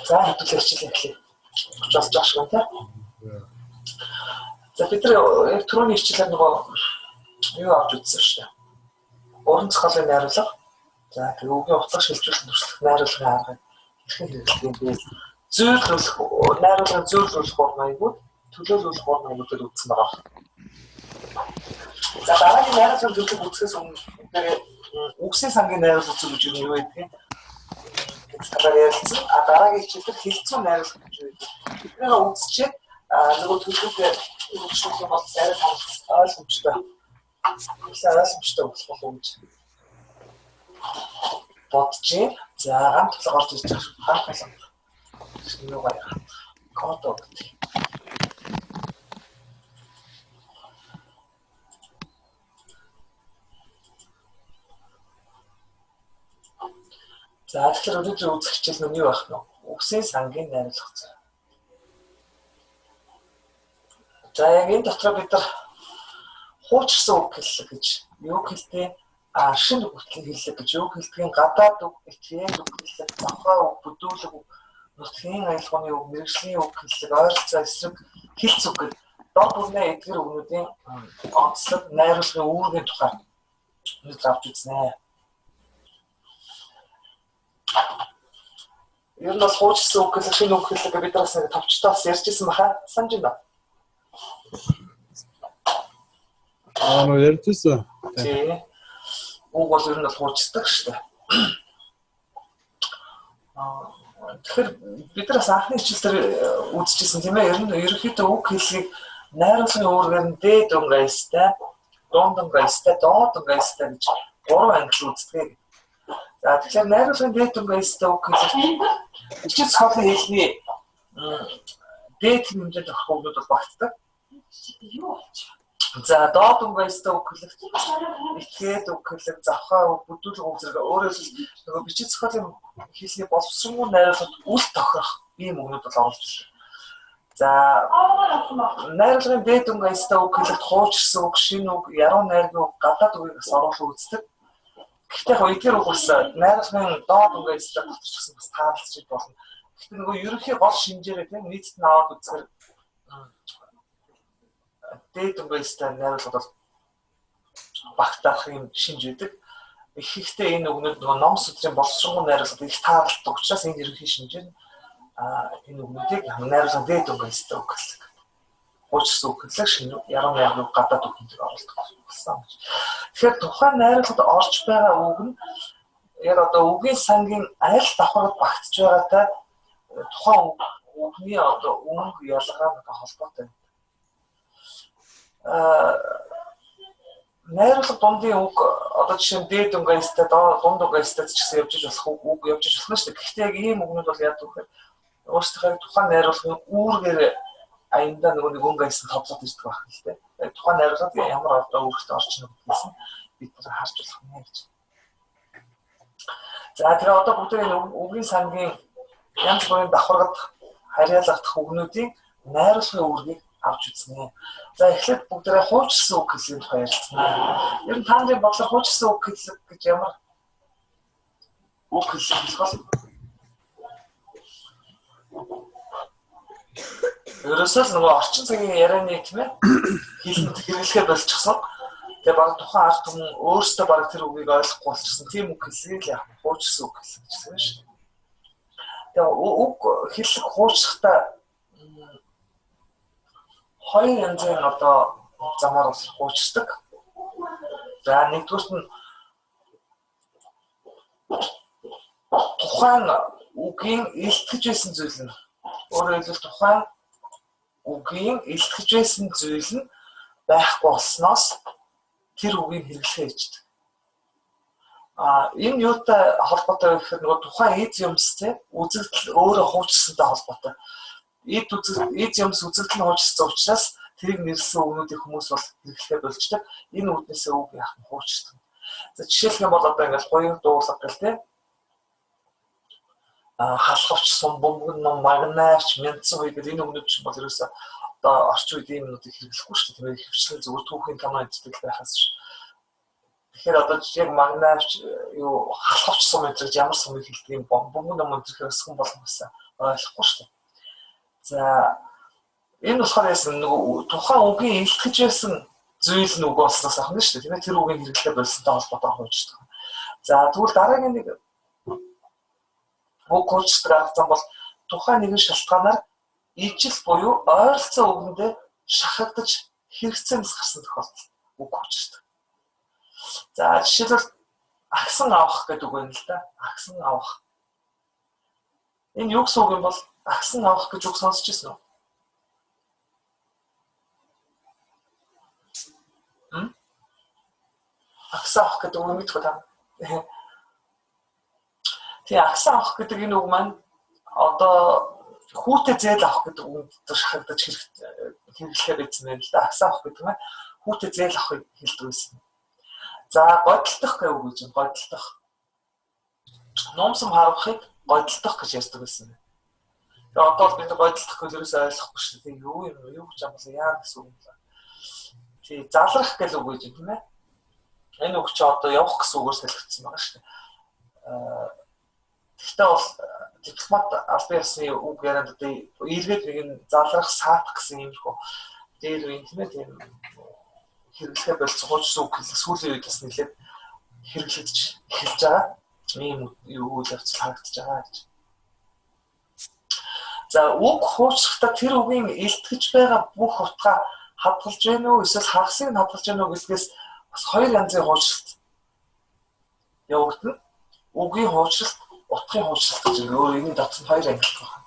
За хэдүүлээ хичээл эхлэе. 30 болж байгаа шиг байна тий. За бид нар яг түрүүний хичээлээр нөгөө юу авч үзсэн шүү дээ. Уран зохиолын найруулга. За тэгээ үгийн утга шилжүүлэх туршлах найруулгын аргыг хэрхэн хэрэглэдэг юм бэ? Зүйрлүүлэх найруулгын зүйрлүүлэх ур маягууд, төлөөлүүлэх ур маягуудыг үзсэн байгаа. За дараагийн найруулгын төлөв үзэхээс өмнө үгсийн сангийн найруулга зүйл гэж юу байдгийг гэж талаар ярилцсан. А дараагийн хичээлээр хэлцүү найруулга гэж юу гэдэг. Тэднийг үзчихэд нөгөө төлөвлөгөө хөгжүүлэх юм бол арай ойлгомжтой. Нэлээд ойлгомжтой болох болов уу гэж бодож байна. За гам тулга орж ирж байгаа. Гам тулга. Юу гоё. Код гэдэг. За тэгэхээр өнөөдөр үзэх хичээл нь юу байх нь вэ? Үгсийн сангийн найруулга зүй. За яг энэ дотор бид нар хуучирсан үг хэллэг гэж юу хэлдэг? А шинэ үг хэллэг гэж юу хэлдгийг гадаад үг, этгээд үг хэллэг, зохио үг, бүдүүлэг үг, нутгийн аялгауны үг, мэргэжлийн үг хэллэг, ойролцоо эсрэг хэлц үг гэх дор бүрнээ эдгэр үгнүүдийн онцлог найруулгын үүргийн тухай өнөөдөр авч үзнэ. Ер нь бол хуучирсан үг хэллэг, шинэ үг хэллэг бид нараас нэг товчтой бас ярьж ирсэн баха. Санаж байна уу? Аа нөө ярьж ирсэн. Тий. Үг бол ер нь бол хуучирдаг шүү дээ. Аа тэгэхээр бид нараас анхны хичээл дээр үзчихсэн тийм ээ. Ер нь ерөнхийдөө үг хэллэгийг найруулгын үүргээр нь дээд өнгө аястай, дунд өнгө аястай, доод өнгө аястай гэж гурван англи үздэг. За тэгэхээр найруулгын дээд өнгө аястай үг хэллэг бичиг зохиолын хэлний дээд хэмжээнд орох үгнүүд бол багтдаг. Юу болчих? За доод өнгө аястай үг хэллэг, этгээд үг хэллэг, завхаа үг, бүдүүлэг үг зэрэг өөрөөр хэлбэл нөгөө бичиг зохиолын хэлний боловсронгүй найруулгад үл тохирох ийм үгнүүд бол оруулж ирдэг. За найруулгын дээд өнгө аястай үг хэллэгт хуучирсан үг, шинэ үг, яруу найргийн үг, гадаад үгийг бас оруулан үздэг. Гэхдээ яг эдгээр үг бас найруулгын доод өнгө аястай дотор ч гэсэн бас таарлаж болно. Гэхдээ нөгөө ерөнхий гол шинжээрээ тийм нийтэд нь аваад үзэхээр дээд өнгө аястай найруулгад бол багтаах юм шинж байдаг. Ихэнхдээ энэ үгнүүд нөгөө ном судрын боловсронгуй найруулгад их тааралддаг учраас энэ ерөнхий шинжээр энэ үгнүүдийг найруулгын дээд өнгө аястай үг хэллэг. Хуучирсан үг хэллэг, шинэ яруу найраг гадаад үгнүүдийг оруулдаг болсон гэж. Тэгэхээр тухайн найруулгад орж байгаа үг нь яг одоо үгийн сангийн аль давхарт багтж байгаатай тухайн үгний одоо өнгө ялгаа нь холбоотой. Найруулга дундын үг одоо жишээ нь дээд өнгө аястай, дунд өнгө аястай ч гэсэн явж иж болох үг явж иж болно шүү дээ. Гэхдээ яг ийм үгнүүд бол яадаг вэ гэхээр өөрсдийнхөө тухайн найруулгын үүргээр аяндаа нөгөө нэг өнгө аяс нь тодлоод ирдэг байх л дээ. Тухайн найруулгад ямар одоо үүрэгт орж ийн гэдгээс нь бид нар харж болох юм гэж. За тэгээ одоо бүгд энэ үгийн сангийн янз бүрийн давхаргад харьяалагдах үгнүүдийн найруулгын үүргийг авч үзнэ. За эхлээд бүгдээрээ хуучирсан үг хэллэгийн тухай ярилцсанаа. Ер нь та нарын бодлоор хуучирсан үг хэллэг гэж ямар үг хэллэг хэлэх бол? Ерөөсөө л нөгөө орчин цагийн ярианы тийм ээ хэлэнд хэрэглэхээр болчихсон. Тэгээ баг тухайн ард түмэн өөрсдөө баг тэр үгийг ойлгохгүй болчихсон. Тийм үг хэллэгийг л яг хуучирсан үг хэллэг гэж хэлсэн шүү дээ. Тэгээ үг хэллэг хуучрахдаа хоёр янзын одоо замаар бас хуучирдаг. За нэгдүгüрт нь тухайн үгийн илтгэж байсан зүйл нь өөрөөр хэлбэл тухайн үгийн илтгэж байсан зүйл нь байхгүй болсноос тэр үгийг хэрэглэхээ хийждэг. А энэ юутай холбоотой вэ гэхээр нөгөө тухайн эд юмстэй үзэгдэл өөрөө хуучирсантай холбоотой. Эд үзэгдэл эд юмс үзэгдэл нь хуучирсан учраас тэрийг нэрлсэн үгнүүдийг хүмүүс бол хэрэглэхээ болждаг. Энэ үднээсээ үг яах нь хуучирдаг. За жишээлх юм бол одоо ингээл гоён дуулга гэл те халахвч, сум, бөмбөгн ном, магнаарч, мянцсан үе гэл энэ үгнүүд чинь бол ерөөсөө одоо орчин үед ийм юмнуудыг хэрэглэхгүй шүү дээ. Тийм ээ хөвчлэн зүгээр түүхийн кино үздэг байхаас ш. Тэгэхээр одоо жишээг магнавч юу халахвч сум гэж ямар сумыг хэлдэг юм бөмбөг ном өнтерхөө өсгөн болгон гэсэн ойлгохгүй шүү дээ. За энэ болохоор яасан нөгөө тухайн үгийн илтгэж байсан зүйл нь үг болсноос ахна шүү дээ. Тийм ээ, тэр үгийн хэрэглээ болсонтой холбоотой хуучдаг. За тэгвэл дараагийн нэг үг хуучдаг арга зам бол тухайн нэгэн шалтгаанаар ижил буюу ойролцоо үгэндээ шахагдаж хэрэгцээнээс гарсан тохиолдолд үг хуучдаг. За жишээлбэл агсан авах гэдэг үг байна л да. Агсан авах. Энэ юу гэсэн үг юм бол агсан авах гэж үг сонсч ирсэн үү? Агсан авах гэдэг үг мэдэх үү та? Тэгээ агсан авах гэдэг энэ үг маань одоо хүүтэй зээл авах гэдэг үгэнд шахагдаж хэрэглэхээр байсан байна л да. Агсан авах гэдэг нь хүүтэй зээл авахыг хэлдэг байсан. За годилдох гэх үг гэж байна. Годилдох. Нуумсан харавхыг годилдох гэж ярьдаг байсан. Тэгээ одоо бол бид годилдох гэж ерөөсөө ойлгохгүй шүү дээ. Юу юм юу гэж юм бол яа гэсэн үг юм бэ? Тий, залрах гэх үг гэж тийм ээ. Энэ үг чи одоо явах гэсэн үгээр солигдсон байгаа шүү дээ. Гэхдээ бол дипломат албан ёсны үг ярианд одоо эргээд нэг нь залрах, саатах гэсэн иймэрхүү дээр үе тийм ээ тийм хэрэглэхэ болцсон хуучсан үг сүүлийн үед бас нэлээд хэрэглэгдэж эхэлж байгаа. Ийм үйл явцал харагдаж байгаа гэж. За үг хуучрахдаа тэр үгийн илтгэж байгаа бүх утгаа хадгалж байна уу эсвэл хагасыг нь хадгалж байна уу гэдгээс бас хоёр янзын хуучралт явагдана. Үгийн хуучралт, утгын хуучралт гэж өөр энэ дотор нь хоёр ангилал байна.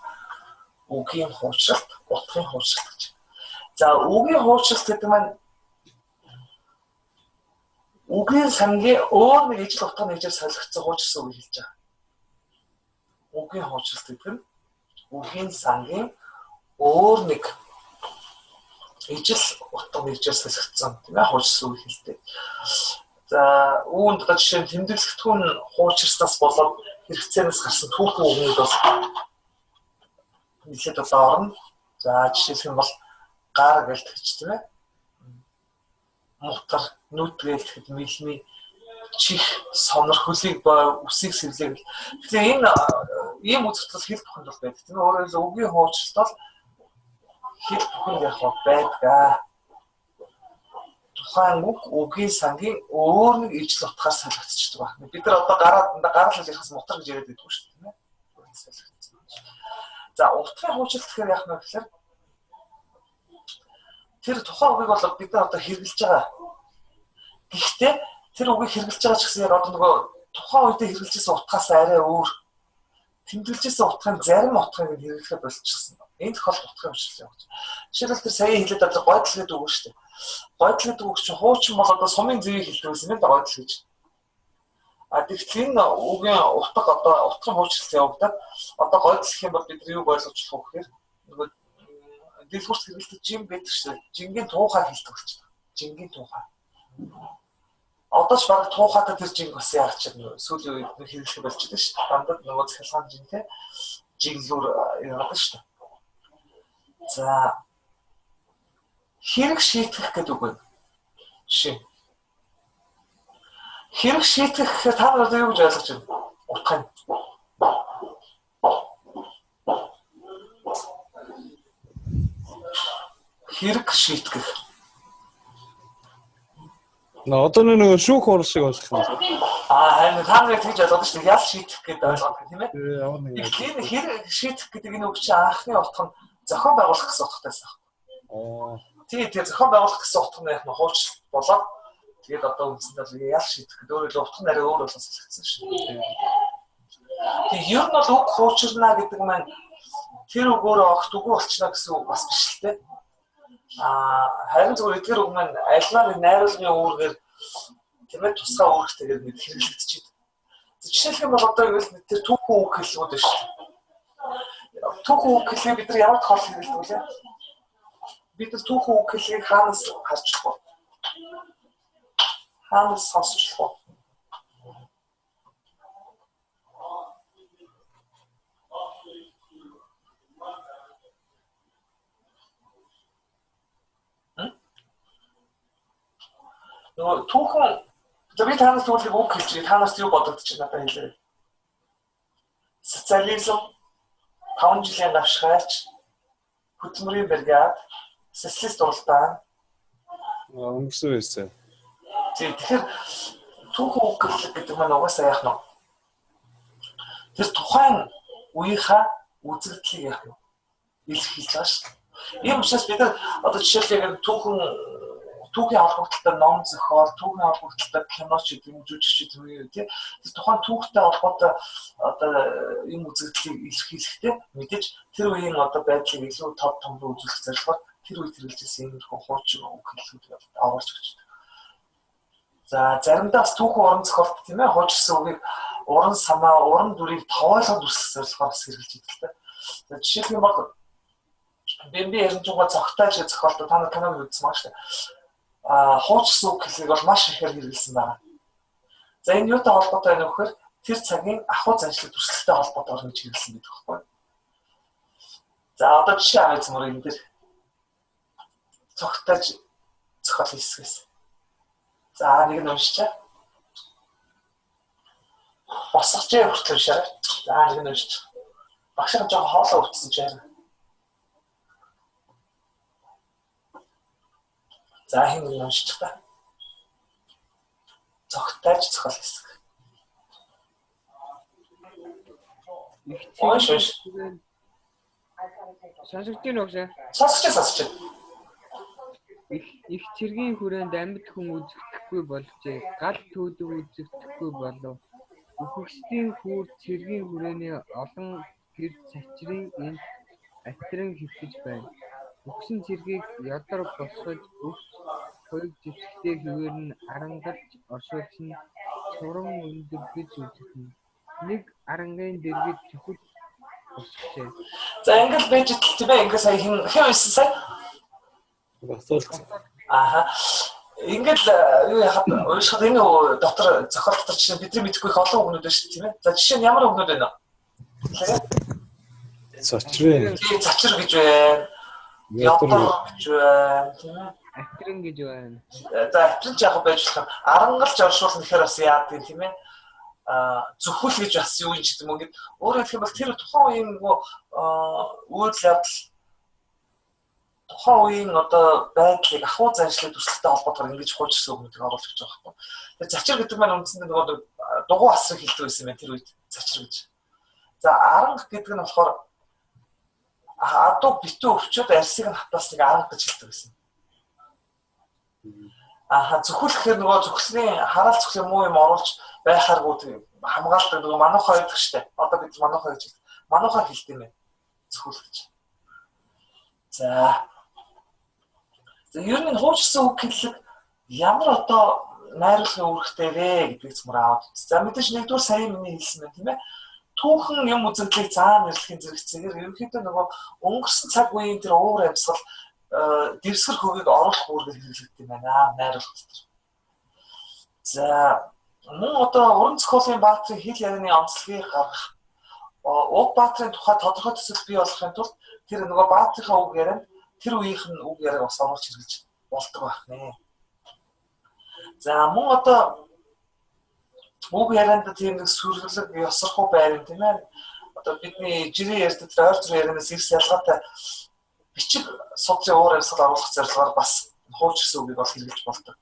Үгийн хуучралт, утгын хуучралт гэж. За үгийн хуучралт гэдэг маань үгийн сангийн өөр нэг ижил утга нэгжээр солигдсон хуучирсан үгийг хэлж байгаа. Үгийн хуучралт гэдэг нь үгийн сангийн өөр нэг ижил утга нэгжээр солигдсон тийм ээ хуучирсан үгийг хэлдэг. За үүнд одоо жишээ нь тэмдэглэхтүүн хуучирснаас болоод хэрэгцээнээс гарсан түүхэн үгнүүд бол нэлээд одоо орно. За жишээлх юм бол гар гэлтгэж тийм ээ. Мутар, нүд гэлтгэд мэлми, чих, сонор, хөлийг ба үсийг сэвлээ гэл. Тэгэхээр энэ ийм үзэгдэл хэл бүхэнд бол байдаг. Тийм ээ. Өөрөөр хэлбэл үгийн хуучралт бол хэл бүхэнд яг байдаг. Тухайн үг үгийн сангийн өөр нэг ижил утгаар солигдчихдаг байна. Бид нар одоо гараад гарал гэж ярихаас мутар гэж яриад байдаг шүү дээ, тийм ээ. Солигдсон. За утгын хуучралт гэхээр яах вэ гэхээр тэр тухайн үгийг бол бид нар одоо хэрэглэж байгаа. Гэхдээ тэр үгийг хэрэглэж байгаа ч гэсэн яг одоо нөгөө тухайн үедээ хэрэглэжсэн утгаас арай өөр тэмдэглэжсэн утгын зарим утгыг нь хэрэглэхэд болчихсон. Энэ тохиолдолд утгын хуучрал явж. Жишээлбэл тэр сая хэлээд байгаа гойдол гэдэг үг шүү дээ. Гойдол гэдэг үг чинь хуучин бол одоо сумын зэвийг хэлдэг байсан юм да гойдол гэж. А тэгтэл энэ үгийн утга одоо утгын хуучралт явагдаад одоо гойдол гэх юм бол бид нар юуг ойлгож болох вэ гэхээр нөгөө дэлгүүрт хэрэглэдэг жин байдаг шүү дээ. Жингийн туухай хэлдэг болчихсон. Жингийн туухай. Одоо ч баг туухайтай тэр жинг бас яах ч юм сүүлийн үед хэрэглэх болчихлоо шүү дээ. Дандаа нөгөө цахилгаан жин те жинглүүр яваад шүү дээ. За хэрэг шийтгэх гэдэг үг байна. Жишээ. Хэрэг шийтгэх гэхээр та нар одоо юу гэж ойлгож байна? Утга нь. Хэрэг шийтгэх. Одоо нэг шүүх хурал шиг болох юм. Аа харин та нарыг тэгж ойлгоод шүү дээ. Ял шийтгэх гэдэг ойлгоод тийм ээ. Ямар нэг. Энэ хэрэг шийтгэх гэдэг энэ үг чинь анхны утга нь зохион байгуулах гэсэн утгатайсан. Аа. Тэгээ тэр зохион байгуулах гэсэн утга нь яг нь хуучралт болоод тэгээд одоо үндсэндээ бол ял шийтгэх гэдэг өөрөөр утга нь арай өөр болсон солигдсон шүү дээ. Тэгээ ер нь бол үг хуучирна гэдэг маань тэр үг өөрөө огт үгүй болчихно гэсэн үг бас биш л дээ. Аа харин зүгээр эдгээр үг маань альнаар найруулгын үүргээр тийм ээ тусгай үүрэгтэйгээр нэг хэрэглэгдэж байна. Жишээлх юм бол одоо гэвэл тэр түүхэн үг хэллэгүүд байна шүү дээ. Түүхэн үг хэллэгийг бид нар ямар тохиолдолд хэрэглэдэг вэ? Бид нар түүхэн үг хэллэгийг хаанаас харж болох вэ? Хаанаас сонсч болох вэ? Нөгөө түүхэн За би танаас тэгвэл үг хэлж, та нарт юу бодогдож байна надад хэлээрэй. Социализм, 5 жилийн давшгаач, хөдөлмөрийн бригад, социалист уралдаан. Өнгөрсөн байсан. Тийм, тэгэхээр түүхэн үг хэллэг гэдэг маань угаасаа яах нь? Тэр тухайн үеийнхаа үзэгдлийг яах нь? Илэрхийлж байгаа шүү дээ. Ийм учраас бид нар одоо жишээлбэл түүхийн холбогдлолтой ном зохиол, түүхийн холбогдлолтой кино ч гэдэг юм, жүжигч гэдэг юм тий. Тэр тухайн түүхтэй холбоотой одоо юм үзэгдлийг илэрхийлэхдээ мэдээж тэр үеийн одоо байдлыг илүү тод том руу үзүүлэх зорилгоор тэр үед хэрэгжилсэн иймэрхүү хуучин үг хэллэгүүдийг оруулж өгч байна. За заримдаа бас түүхэн уран зохиолт тийм хуучирсан үгийг уран санаа, уран дүрийг товойлгод үүсгэх зорилгоор бас хэрэгжилж байдаг л та. За жишээлх юм бол Бэмби Яринжууга цогтойж гэх зохиолтой та нар киног үзсэн баг шүү дээ. Хуучирсан үг хэллэгийг бол маш ихээр хэрэглэсэн байна. За энэ юутай холбоотой вэ гэхээр тэр цагийн ахуй заншлаг дүрслэлтэй холбоотойгоор ингэж хэрэглэсэн гэдэг байхгүй. За одоо жишээ авъя зэмөр энэ дэр цогтойж зохиол хэсгээс. За нэг нь уншичаа. Босгожээ хүртэл уншаарай. За нэг нь уншич. Багш нь жоохон хоолоо өвдсөн ч яарай. За хин нэг уншчих та. Цогтойж зохиол хэсэг. Унш унш. Сонсогдож байна уу? Сонсогч. Их цэргийн хүрээнд амьд хүн үзэгдэхгүй болжээ. Гал төөдөг үзэгдэхгүй болов. Үхэгсдийн хүүр цэргийн хүрээний олон гэр цачрын энд атран хэвтэж байна. Үхсэн цэргийг ёдор босгож өвч туйг зэвсэгтэй хэвээр нь арангалж оршуулсан цуран өндөрлөж үзэгдэнэ. Нэг арангийн дэргэд цохил босгожээ. За ингээл байж идэл тийм ингээ сая хэн уншсан сая? Баталт. Ааха. Ингээл юу яхад уншихад энэ дотор зохиол дотор жишээ бидний мэдэхгүй их олон үгнүүд байна шүү дээ тийм ээ. За жишээ нь ямар үгнүүд байна вэ? Цочрын. Тийм, цочр гэж байна. Ёдор гэж байна тийм ээ. Атран гэж байна. За атран ч яг байж болох юм. Арангалж оршуулна гэхээр бас яадаг юм тийм ээ. Зөвхөл гэж бас юу юм ч гэдэг юм ингээд өөрөөр хэлэх юм бол тэр тухайн үеийн нөгөө үйл явдал тухайн үеийн одоо байдлыг ахуй заншлыг дүрслэлтэй холбоотойгоор ингэж хуучирсан үгнүүдийг оруулах гэж байгаа байхгүй. Тэр зачир гэдэг маань үндсэндээ нөгөө дугуй асрыг хэлдэг байсан юм байна тэр үед зачир гэж. За аранга гэдэг нь болохоор адуу битүү өвчөд арсыг нь хатаасныг аранга гэж хэлдэг байсан. Ааха зөвхөл гэхээр нөгөө зөвхөлний хараал зөвхлийн муу юм оруулж байхааргүй тийм хамгаалдаг нөгөө мануухай байдаг штэ. Одоо бид мануухай гэж хэлдэг. Мануухай хэлдэг юм байна. Зөвхөл гэж. За. За ер нь хуучирсан үг хэллэг ямар одоо найруулгын үүрэгтэй вэ гэдгийг цөмөр аваад үзсэн. За мэдээж нэгдүгээр сая миний хэлсэн байна тийм ээ. Түүхэн юм үзэгдлийг заан нэрлэхийн зэрэгцээгээр ерөнхийдөө нөгөө өнгөрсөн цаг үеийн тэр уур амьсгал дэвсгэр хөвгийг оруулах үүргээр хэрэглэгддэг юм байна найруулга дотор. За мөн одоо уран зохиолын баатрын хэл ярианы онцлогийг гаргах уг баатрын тухай тодорхой төсөл бий болохын тулд тэр нөгөө баатрынхаа үг ярианд тэр үеийнх нь үг яриаг бас оруулж хэрэглэж болдог байх нэ. За мөн одоо үг ярианд тийм нэг сүрлэг ёсорхуу байр юм тийм ээ. Одоо бидний жирийн ярьдаг тэр ойр зургийн ярианаас эрс ялгаатай бичиг судрын уур амьсгал оруулах зорилгоор бас хуучирсан үгийг бол хэрэглэж болдог.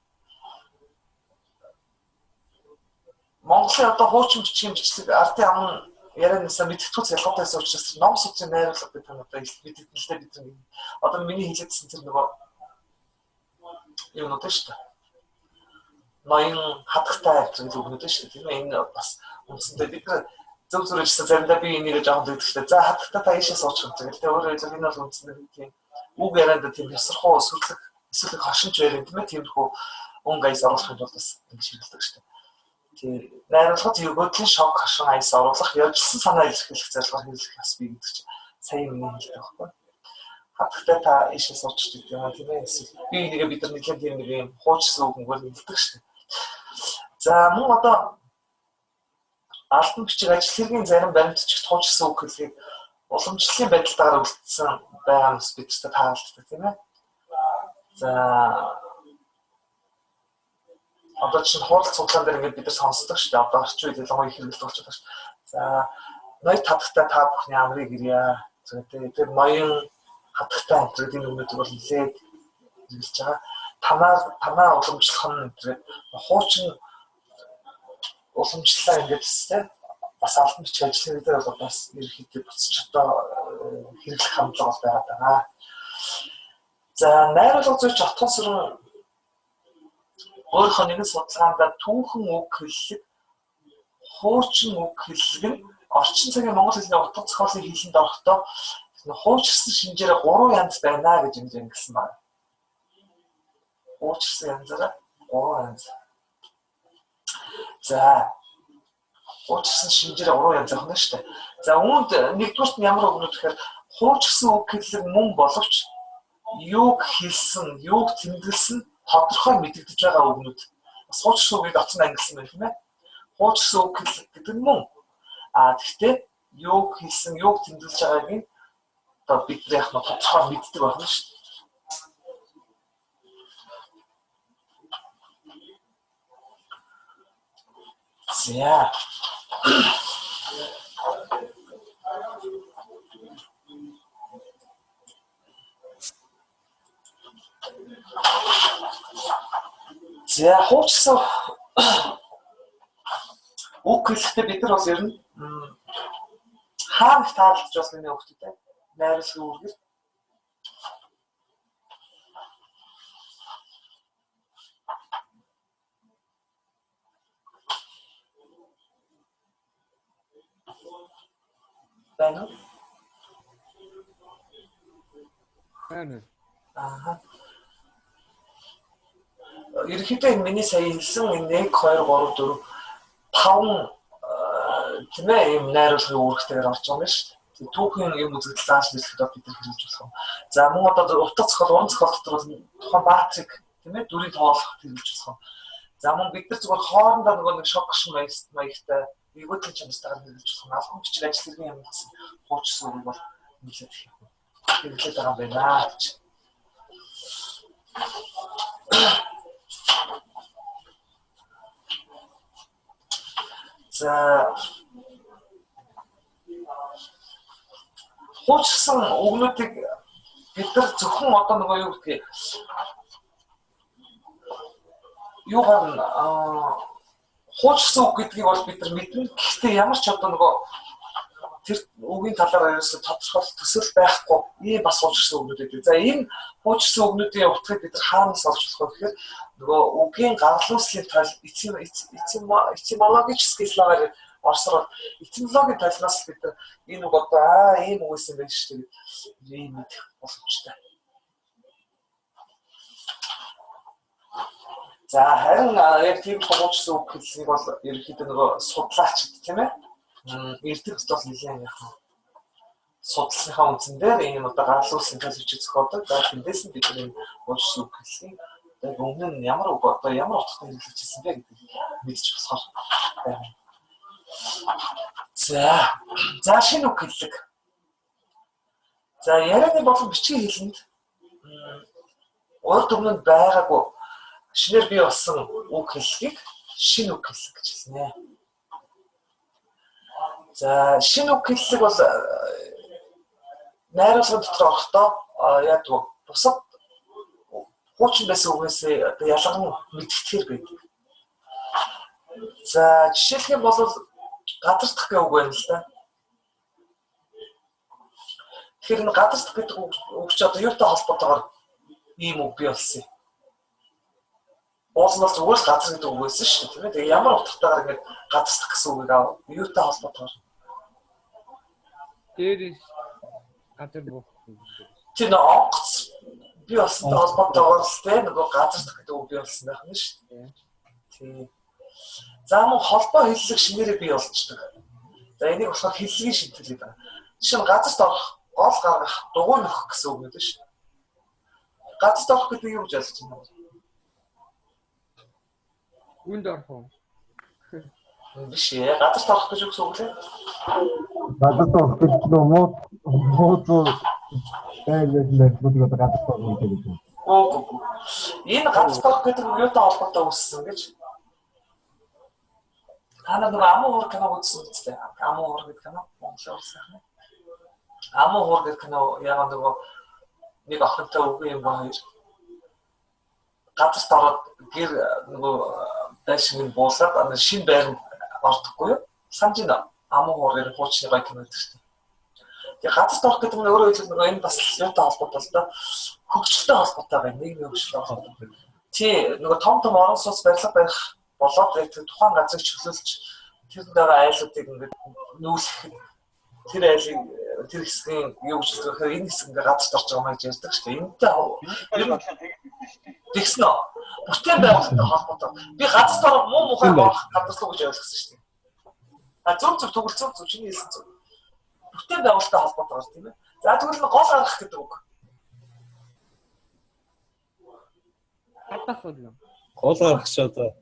Монголын одоо хуучин бичгийн бичлэг ардын аман ярианаасаа мэдгэдэггүй ялгаатай байсан учраас ном судрын найруулга гэдэг нь одоо мэдэгдэн л дээ бидний. Одоо миний хэлээдсэн тэр нөгөө юунууд шүү дээ. Ноён хадагтай гэдэг үгнүүд шүү дээ тийм ээ. Энэ бас үндсэндээ бид нар зөв зүрхсэн заримдаа би энийг жоохон тэгдэг шүү дээ. За хадагтай та ийшээ суучих юм шиг. Тэгээ өөрөөр хэлбэл энэ бол үндсэндээ тийм үг ярианд тийм ёсорхуу сүрлэг эсвэл хошинч байр юм тийм ээ. Тиймэрхүү өнгө аяс оруулахын тулд бас ингэж хэрэглэдэг шүү дээ. Тийм найруулгад өгөөдлийн шок хашин аяс оруулах, явжилсан санаа илэрхийлэх зорилгоор хэрэглэх бас бий гэдэг чинь сая миний хэлдэг байхгүй. Хадагтай та ийшээ суучих гэдэг юм тийм ээ. Эсвэл би энийгээ бид нар нэлээд тийм нэг юм хуучирсан үг мөгөөр хэлдэг шүү дээ. За мөн одоо алтан бичиг ажил хэргийн зарим баримтчигт хуучирсан үг хэллэгийг уламжлалын байдалтайгаар үлдсэн байгаа нь бас бидэрт таалддаг тийм ээ. За Одоо чинь хурал цуглаан дээр ингээд бид нар сонсдог шүү дээ. Одоо орчин үед ялангуяа их хэрэглэдэг болчиход байна шүү. За ноёд хатагтай та бүхний амрыг ирье. Тэр ноён хатагтай энэ энэ үгнүүдийг бол нэлээд хэрэглэж байгаа. Танаа уламжлах нь тэр хуучин уламжлалаа ингээд тест бас албан бичиг ажлын дээр бол бас ерөнхийдөө буцаж одоо хэрэглэх хандлага бол байгаад байгаа. За найруулга зүйч Отгон сүрэн өөрийнхөө нэгэн судалгаанд түүхэн үг хэллэг, хуучин үг хэллэг нь орчин цагийн монгол хэлний утга зохиолын хэлэнд орохдоо хуучирсан шинжээр 3 янз байна гэж ингэж ангилсан байна. Хуучирсан янзаараа 3 янз. За хуучирсан шинжээр 3 янз байна шүү дээ. За үүнд нэгдүгüрт нь ямар үгнүүд гэхээр хуучирсан үг хэллэг мөн боловч юуг хэлсэн, юуг тэмдэглэсэн тодорхой мэдэгдэж байгаа үгнүүд. Бас хуучирсан үгийг оцсон ангилсан байх юм байна. Хуучирсан үг хэллэг гэдэг нь мөн. А тэгтээ юуг хэлсэн, юуг тэмдэглэж байгааг нь одоо бид нар яг нь тодорхой мэддэг байна шүү дээ. За. За хуучсан үг хэлэхдээ бид нар бас ер нь хаана их таалдж бас миний хүүхдүүдтэй найруулгын үүргэр байна уу? Байна. Аа. Ерөнхийдөө энэ миний сая хэлсэн энэ 1 2 3 4 5 тийм ийм найруулгын үүрэгтэйгээр орж байгаа юм шүү дээ. Түүхийн юм үзэгдэл зааш нэрлэхэд бид нар хэрэгжиж болох юм. За мөн одоо утга зохиол, уран зохиол дотор бол тухайн баатрыг тийм дүрийг тоолох хэрэгжиж болох юм. За мөн бид нар зүгээр хоорондоо нөгөө нэг шок гшин маягтай эгойтын чанартайгаар хэрэгжиж болох юм. Албан бичиг ажил хэргийн юм гэсэн хуучсан үг бол нэлээд их юм. Хэрэглээд байгаа юм байна гэж. За хуучсан үгнүүдийг бид нар зөвхөн одоо нөгөө юу гэдгийг юугаар нь хуучсан үг гэдгийг бол бид нар мэднэ. Гэхдээ ямар ч одоо нөгөө тэр үгийн талаар ерөөсөө тодорхой төсөл байхгүй ийм бас хуучсан үгнүүд байдаг. За энэ хуучсан үгнүүдийн утгыг бид нар хаанаас олж болох вэ гэхээр нөгөө үгийн гарлууслын тойл этимологический словарь орсоор этимологийн талнаас бид нар энэ үг одоо ийм үг байсан байх шүү дээ ийм мэдэх боломжтой. За харин яг тийм хуучсан үг хэллэгийг бол ерөнхийдөө нөгөө судлаачид тийм эрдэхт бол нэлээд яг судалсныхаа үндсэн дээр энэ одоо гарлуулсан тойл бичиг зохиодог. За тэндээс нь бид энэ хуучсан үг хэллэгийг одоо өмнө нь ямар үг одоо ямар утгатай хэрэглэж ирсэн бэ гэдгийг мэдчих болохоор байна. За шинэ үг хэллэг. За ярианы болон бичгийн хэлэнд урд өмнө нь байгаагүй шинээр бий болсон үг хэллэгийг шинэ үг хэллэг гэж хэлнэ. За шинэ үг хэллэг бол найруулгын дотор орохдоо яадаг бусад хуучин байсан үгээс одоо ялган мэдгэтгэр байдаг. За жишээлх юм бол газардах гэх үг байна л да. Тэгэхээр энэ газардах гэдэг үг чи одоо юутай холбоотойгоор ийм үг бий болсон юм. Уул нь бол зүгээр л газар гэдэг үг байсан шүү дээ, тийм ээ. Тэгээ ямар утгатайгаар ингэж газардах гэсэн үгийг ав юутай холбоотойгоор дээрээс газар буух. Тэр нөө онгоц бий болсонтой холбоотойгоор л тийм нөгөө газардах гэдэг үг бий болсон байх нь шүү дээ. Тийм. За мөн холбоо хэллэг шинээрээ бий болчдөг. За энийг болохоор хэллэгийн шинтгэл гэдэг. Жишээ нь газарт орох, гол гаргах, дугуй нөхөх гэсэн үг нэ шүү. Газарт орох гэдэг юу гэж ойлгож байна вэ? Үнд орох уу? Биш ээ. Газарт орох гэж юу гэсэн үг лээ? Газарт орох гэж нөө муу байлаа одоо газарт орох гэж. Үгүй. Энэ газарт орох гэдэг нь юутай холбоотой үүссэн гэж? Та нар нөгөө Амуу хуур киног үзсэн биз дээ. Амуу хуур гэдэг кино Монголын улсын юм. Амуу хуур гэдэг кино яг нөгөө нэг охинтой үгүй юм ба хоёр газарт ороод гэр нөгөө байшин нь буулаад шинэ байранд ордоггүй юу? Санаж байна. Амуу хуур гэх хуучны гоё кино гэдэг чинь. Тэгээ газарт орох гэдэг нь өөрөөр хэлбэл нөгөө энэ бас юутай холбоотой л да. Хөгжилтэй холбоотой байна. Нийгмийн хөгжилтэй холбоотой. Тий, нөгөө том том орон сууц барилга барих болоод яг тэр тухайн газрыг чөлөөлж тэр байгаа айлуудыг ингээд нүүлэхэд тэр айлыг тэр хэсгийн юу гэж хэлдэг вэ? Энэ хэсэг ингээд газарт орж байгаа юм гэж ярьдаг шүү дээ. Энэтэй ер нь тэгсэн шүү дээ. Тэгсэн үү? Бүтээн байгуулалттай холбоотой. Би газарт орох муу мухай орох газар руу гэж ойлгосон шүү дээ. А зөв зөв тэгвэл зөв зөв чиний хэлсэн зөв. Бүтээн байгуулалттай холбоотой байна тийм ээ. За тэгвэл гол гаргах гэдэг үг. Гадах үү? Гол гаргах ч одоо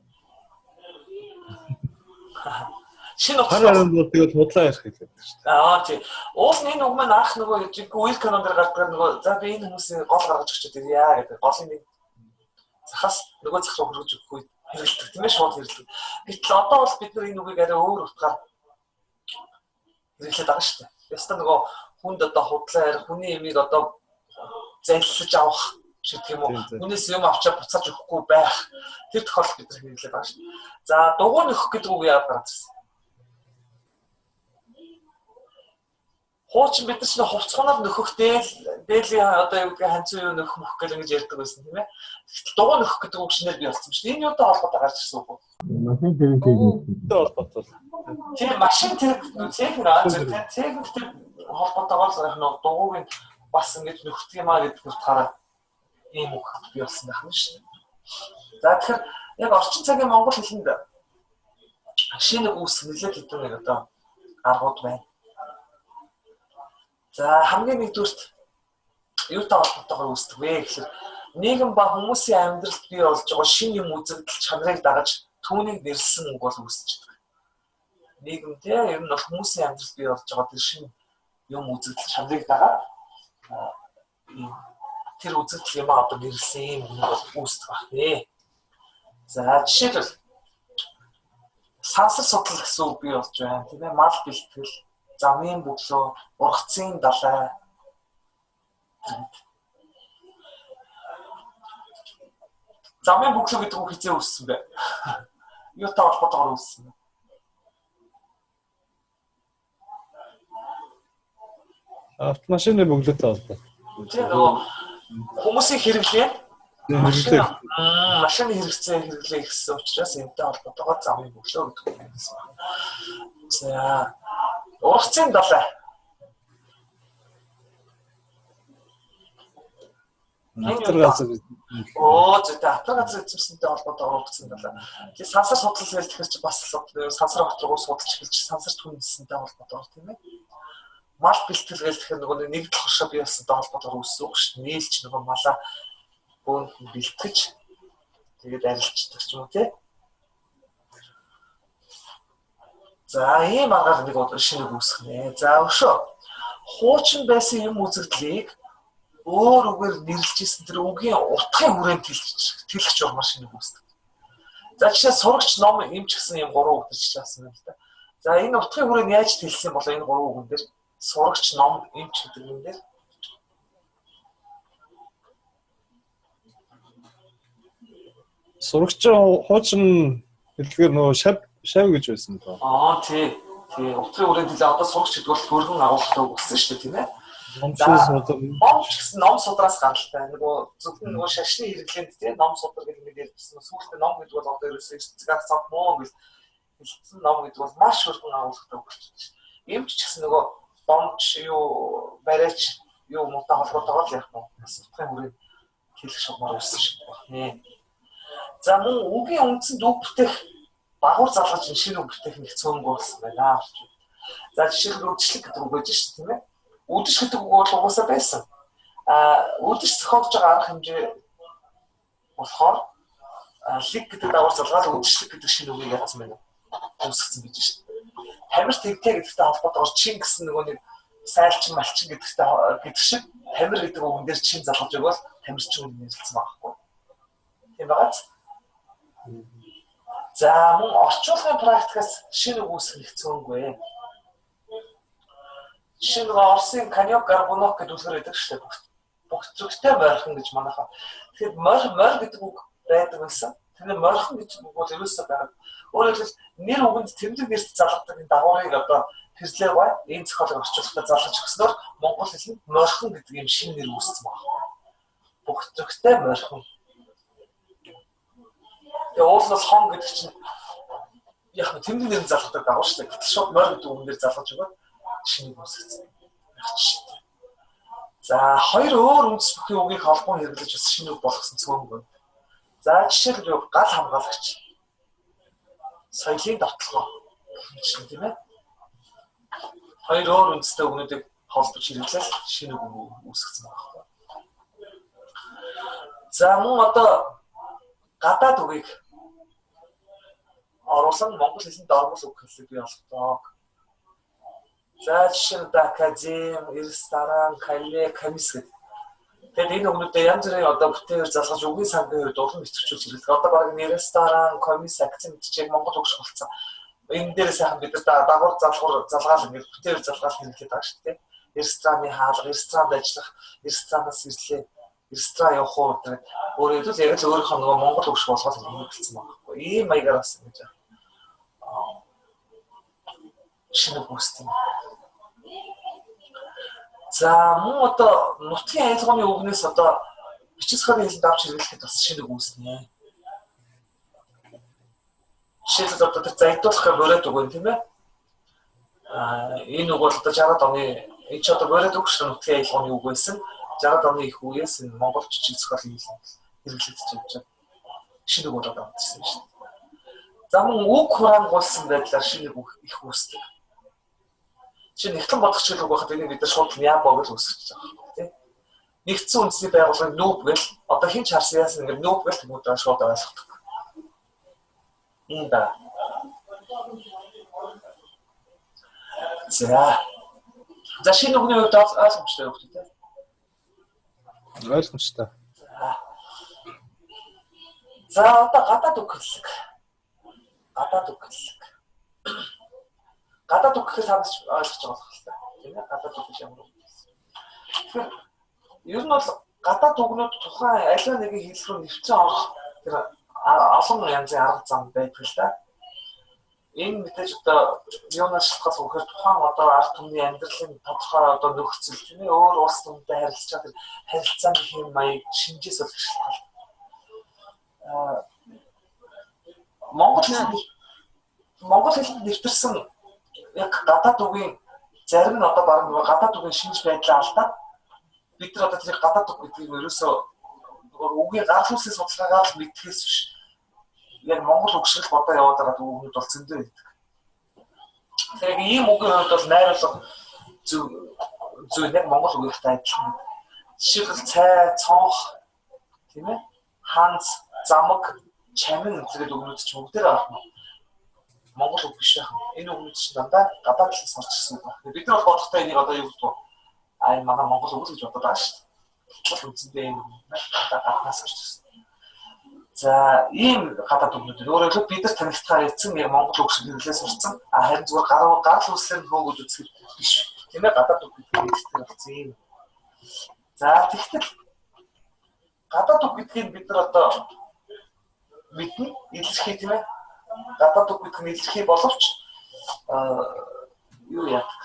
шинэ утгаар бол тэгэл худлаа ярих гэдэг шүү дээ. Аа тий. Уул нь энэ үг маань анх нөгөө жинхэнэ үйл канон дээр гардаг нөгөө за би энэ хүмүүсийн гол гаргаж өгч ирье гэдэг. Голын нэг захаас нөгөө зах руу хөргөж өгөх үед хэрэглэдэг тийм ээ шууд хэрэглэдэг. Гэтэл одоо бол бид нар энэ үгийг арай өөр утгаар хэрэглээд байгаа шүү дээ. Ястаа нөгөө хүнд одоо худлаа ярих, хүний имийг одоо заллаж авах гэдэг юм уу? Хүнээс юм авчаад буцааж өгөхгүй байх. Тэр тохиолдолд бид нар хэрэглээд байгаа шүү. За дугуй нөхөх гэдэг үг яагаад гарч ирсэн? Хуучин бид нар чинь хувцгунаар нөхөх дээлийн одоо юу гэдэг ханцуу юу нөхөх мөх гэл ингэж ярьдаг байсан тийм ээ. Тэгтэл дугуй нөхөх гэдэг үг шинээр бий болсон шүү. Энэ юутай холбоотой гарч ирсэн үг вэ? Машин тэрэгтэй холбоотой. Тийм машин тэрэг техник техниктэй холбоотойгоор л яг нэг дугуйг нь бас ингэж нөхдөг юм а гэдэг утгаараа ийм үг бий болсон байх нь шүү. За тэгэхээр яг орчин цагийн монгол хэлэнд шинэ үг үүсэх нэлээд хэдэн нэг одоо аргууд байна. За хамгийн нэгдүгüрт юутай холбоотойгоор үүсдэг вэ гэхээр нийгэм ба хүмүүсийн амьдралд бий болж байгаа шинэ юм үзэгдэл чанарыг дагаж түүнийг нэрлсэн үг бол үүсчихдэг. Нийгэмдээ ер нь бол хүмүүсийн амьдралд бий болж байгаа тэр шинэ юм үзэгдэл чанарыг дагаад тэр үзэгдэл юм одоо нэрлсэн юм бол үүсдэг байх нэ. За жишээлбэл сансар судлал гэсэн үг бий болж байна тийм ээ. Мал бэлтгэл, замын бөглөө, ургацын далай. Замын бөглөө гэдэг үг хизээ үүссэн бэ? Юутай холбоотойгоор үүссэн бэ? Автомашины бөглөөтэй холбоотой. Тийм нөгөө хүмүүсийн хэрэглээ машины хэрэгцээ хэрэглээ гэсэн учраас энэтэй холбоотойгоор замын бөглөө гэдэг үг үүссэн. За ургацын далай. Атар газар. Оо зүйтэй атар газар эзэмсэнтэй холбоотойгоор ургацын далай. Тэгээ сансар судлал гэж тэгэхээр чи бас сансар хотрогоо судалж эхэлж сансарт хүндэсэнтэй холбоотойгоор тийм ээ. Мал бэлтгэл гэж тэгэхээр нөгөө нэгдэл хоршоо бий болсонтой холбоотойгоор үүссэн үг шүү. Нийлж нөгөө малаа бөөнд нь бэлтгэж тэгээд арилждаг ч юм уу тий. За ийм аргаар нэг шинэ үг үүсгэх нэ. За өшөө. Хуучин байсан юм үзэгдлийг өөр үгээр нэрлэж исэн тэр үгийн утгын хүрээнд тэлэх журмаар шинэ үг үүсдэг. За жишээ сурагч ном эмч гэсэн юм гурван үг гэж жишээсэн юм л да. За энэ утгын хүрээнд яаж тэлсэн бол энэ гурван үгэн дээр сурагч ном эмч гэдэг юм дээр сурагч хуучин хэлдгээр нөгөө шав гэж байсан доо. Аа тий. Тий. Утгын хүрээнд хэлээ одоо сурагч гэдэг бол хөргөн агуулгатай үг болсон шүү дээ тийм ээ. Ном ч гэсэн ном судраас гаралтай. Нөгөө зөвхөн нөгөө шашны хэрэглээнд тий ном судар гэдэг нэг ярьсан. Сүүлдээ ном гэдэг бол одоо ерөөсөө ертөнцийн цав муу гэж хэлсэн ном гэдэг бол маш хөргөн агуулгатай үг болчихсон шүү дээ. Эмч ч гэсэн нөгөө домч юу бариач юу муутай холбоотойгоор л яг нь бас утгын хүрээнд хэлэх шугамар үүссэн шиг байна. За мөн үгийн үндсэнд үг бүтээх багуур залгаж шинэ үг бүтээх нэг цөөнгүй болсон байна. За жишээлбэл үдшилэг гэдэг үг байж шүү тийм ээ. Үдэш гэдэг үг бол угаасаа байсан. А үдэш зохиолж байгаа арга хэмжээ болохоор лиг гэдэг дагавар залгаад үдэшлэг гэдэг шинэ үгийг ядсан байна. Үүсгэсэн байж шүү. Тамир тэгтэй гэдэгтэй холбоотойгоор чин гэсэн нөгөө нэг сайлчин малчин гэдэгтэй гэдэг шиг тамир гэдэг үгэн дээр чин залгаж өгвөл тамирчин үг нэрлэлсэн байгаа байхгүй. Тийм байгааз. За мөн орчуулгын практикаас шинэ үг үүсгэх их цөөнгүй. Жишээ нь Оросын коньяк гарбунок гэдэг үлгэр байдаг шүү дээ. Бүх зүгтэй морьхон гэж манайхаа. Тэгэхээр морь гэдэг үг байдаг байсан. Тэр морьхон гэж үг бол ерөөсөө байгаа. Өөрөөр хэлбэл нэр үгэнд тэмдэг нэрт залгадаг энэ дагаврыг одоо Хэрлээ энэ зохиолыг орчуулахдаа залгаж өгснөөр монгол хэлэнд морьхон гэдэг юм шинэ нэр үүссэн байна. Бүх зүгтэй морьхон. Тэгээ уул нь хон гэдэг чинь яг нь тэмдэг нэр нь залгадаг дагавар шүү дээ. Гэтэл шууд морь гэдэг үгэн дээр залгаж өгөөд шинэ үүсгэсэн. Яг жишээтэй. За хоёр өөр үндэс бүхий үгийг холбон хэрэглэж бас шинэ үг болгосон цөөнгүй. За жишээлбэл юу гал хамгаалагч. Соёлын давталгаа гэх мэт тийм ээ. Хоёр өөр үндэстэй үгнүүдийг холбож хэрэглээл шинэ үг үүсгэсэн байгаа байхгүй. За мөн одоо гадаад үгийг оруулан монгол хэлэнд ормол үг хэллэг бий болгодог. За жишээ нь академ, ресторан, кале, комисс гэдэг. Тэгэхээр энэ үгнүүдээ янз бүрийн одоо бүтээвэр залгаж үгийн сангийн хувьд улам идэвхжүүлж хэрэглэдэг. Одоо баг нь ресторан, комисс, акцент чиг монгол үг шиг болсон. Энэ дээр сайхан бид нар дагавар залгуур залгаал ингээд бүтээвэр залгаал хэрэглээд байгаа шүү дээ. Рестораны хаалга, ресторанд ажиллах, ресторанаас ирлээ, ресторан явах уу гэдэг. Өөрөөр хэлбэл яг л өөрийнхөө нөгөө монгол үг шиг болгоод хэрэглэсэн байгаа байхгүй. Ийм маягаар бас ингэж шинэ үг үүсдэг. За мөн одоо нутгийн аялгауны үгнээс одоо бичиг сахарын хэлэнд авч хэрэглэхэд бас шинэ үг үүснэ. Жишээлбэл одоо тэр заягдуулахыг бороод үг юм тийм ээ. Энэ үг бол одоо 60-аад оны энэ ч одоо бороод үг шүү нутгийн аялгауны үг байсан. 60-аад оны их үеэс энэ монгол жижиг зохиолын хэлэнд хэрэглэгдэж явж байгаа. Шинэ үг болоод авчихсан юм шүү. За мөн үг хураангуулсан байдлаар шинэ үг их үүсдэг. Жишээ нь нэгтлэн бодох чиглэл үг байхад энийг бид нар шууд нябо гэж үүсгэж байгаа юм тийм. Нэгдсэн үндэсний байгууллагын нүүб гэл одоо хин ч харсан яасан ингэ нүүб гэл тэмүүт шууд ойлгодог. Энэ да. За. За шинэ үгний хувьд ойлгомжтой юу гэдэг тийм. Ойлгомжтой. За одоо гадаад үг хэллэг. Гадаад үг хэллэг. Гадаад үг гэхээр санаж ойлгож байгаа болох л та. Тийм ээ гадаад үг гэж ямар үг вэ? Тэгэхээр ер нь бол гадаад үгнүүд тухайн аливаа нэгэн хэл рүү нэвтрэн орох тэр олон янзын арга зам байдаг л да. Энэ мэдээж одоо юунаас шалтгаалсан гэхээр тухайн одоо ард түмний амьдралын тодорхой одоо нөхцөл тийм ээ өөр улс түмтэй харилцаж байгаа тэр харилцааны хэм маяг шинжээс бол шалтгаална. Монгол хэлэнд нэвтэрсэн яг гадаад үгийн зарим нь одоо баг нөгөө гадаад үгийн шинж байдлаа алдаад бид нар одоо тэрийг гадаад үг гэдгийг ерөөсөө нөгөө үгийн гарал үүслийн судалгаагаар л мэдхээс биш яг монгол үг шиг л бодоо яваад байгаа үгнүүд бол зөндөө байдаг. Тэгэхээр ийм үгийн хувьд бол найруулга зөв яг монгол үгийнхтэй адилхан. Жишээлбэл цай, цонх тийм ээ ханз, замаг, чамин гэдэг үгнүүд чинь бүгдээр авах нь монгол үг биш байх. Энэ үгнүүд чинь дандаа гадаад талаас орж ирсэн үг байна. Бид нар бол бодохдоо энийг одоо юу гэдэг вэ? Аа энэ манай монгол үг л гэж бодоод байгаа шүү дээ. Гэтэл үндсэндээ энэ үг дандаа гаднаас орж ирсэн. За ийм гадаад үгнүүд. Өөрөөр хэлбэл бид нар танигдахаар эцэн яг монгол үг шиг хэрэглээ сурцсан. А харин зүгээр гарал үүслээр нь хөөгд үзэх биш. Тийм ээ гадаад үг гэдгийг ихтэй болсон юм. За тэгтэл гадаад үг гэдгийг бид нар одоо мэднэ, илэрхий тийм ээ. Гадаад үг гэдэг нь илэрхий боловч юу яадаг.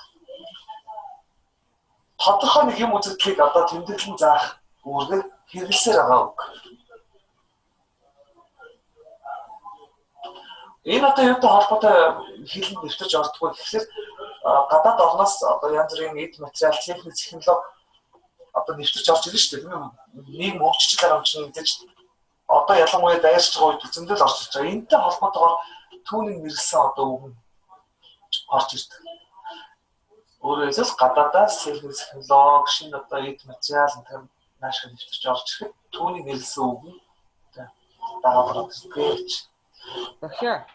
Тодорхой нэг юм үзэгдлийг одоо тэмдэглэн заах үүрэг хэрэглэсээр байгаа үг. Энэ одоо юутай холбоотой хэлэнд нэвтэрч ордоггүй гэхлээр гадаад орноос одоо янз бүрийн эд материал, техник, технологи одоо нэвтэрч орж ирнэ шүү дээ. Тийм ээ. Нийгэм хөгжиж байгаа юм чинь мэдээж одоо ялангуяа дайрч байгаа үед зөндөл орж ирж байгаа. Энэтэй холбоотойгоор түүнийг нэрлсэн одоо үг нь орж ирдэг. Өөрөөр хэлбэл гадаадаас техник, технологи, шинэ одоо эд материал энэ наашиг нэвтэрч орж ирэхэд түүнийг нэрлсэн үг нь дагаад орж ирдэг. Багшаа.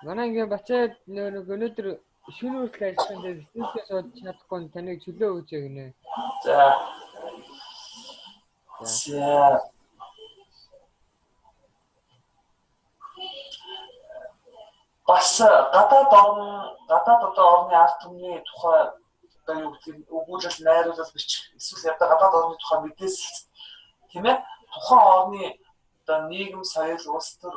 Манай ингээ бачаад нэг өнөөдөр шөнө хүртэл ажиллах юм дээр студиэс сууж чадахгүй таныг чөлөө өгч гинэ. За. За. Бас гадаад орн, гадаад одоо орны ард түмний тухай одоо юу гэдгийг өгүүлэл, найруулал бичих, эсвэл одоо гадаад орны тухай мэдээлэл, тийм ээ, тухайн орны одоо нийгэм, соёл, улс төр,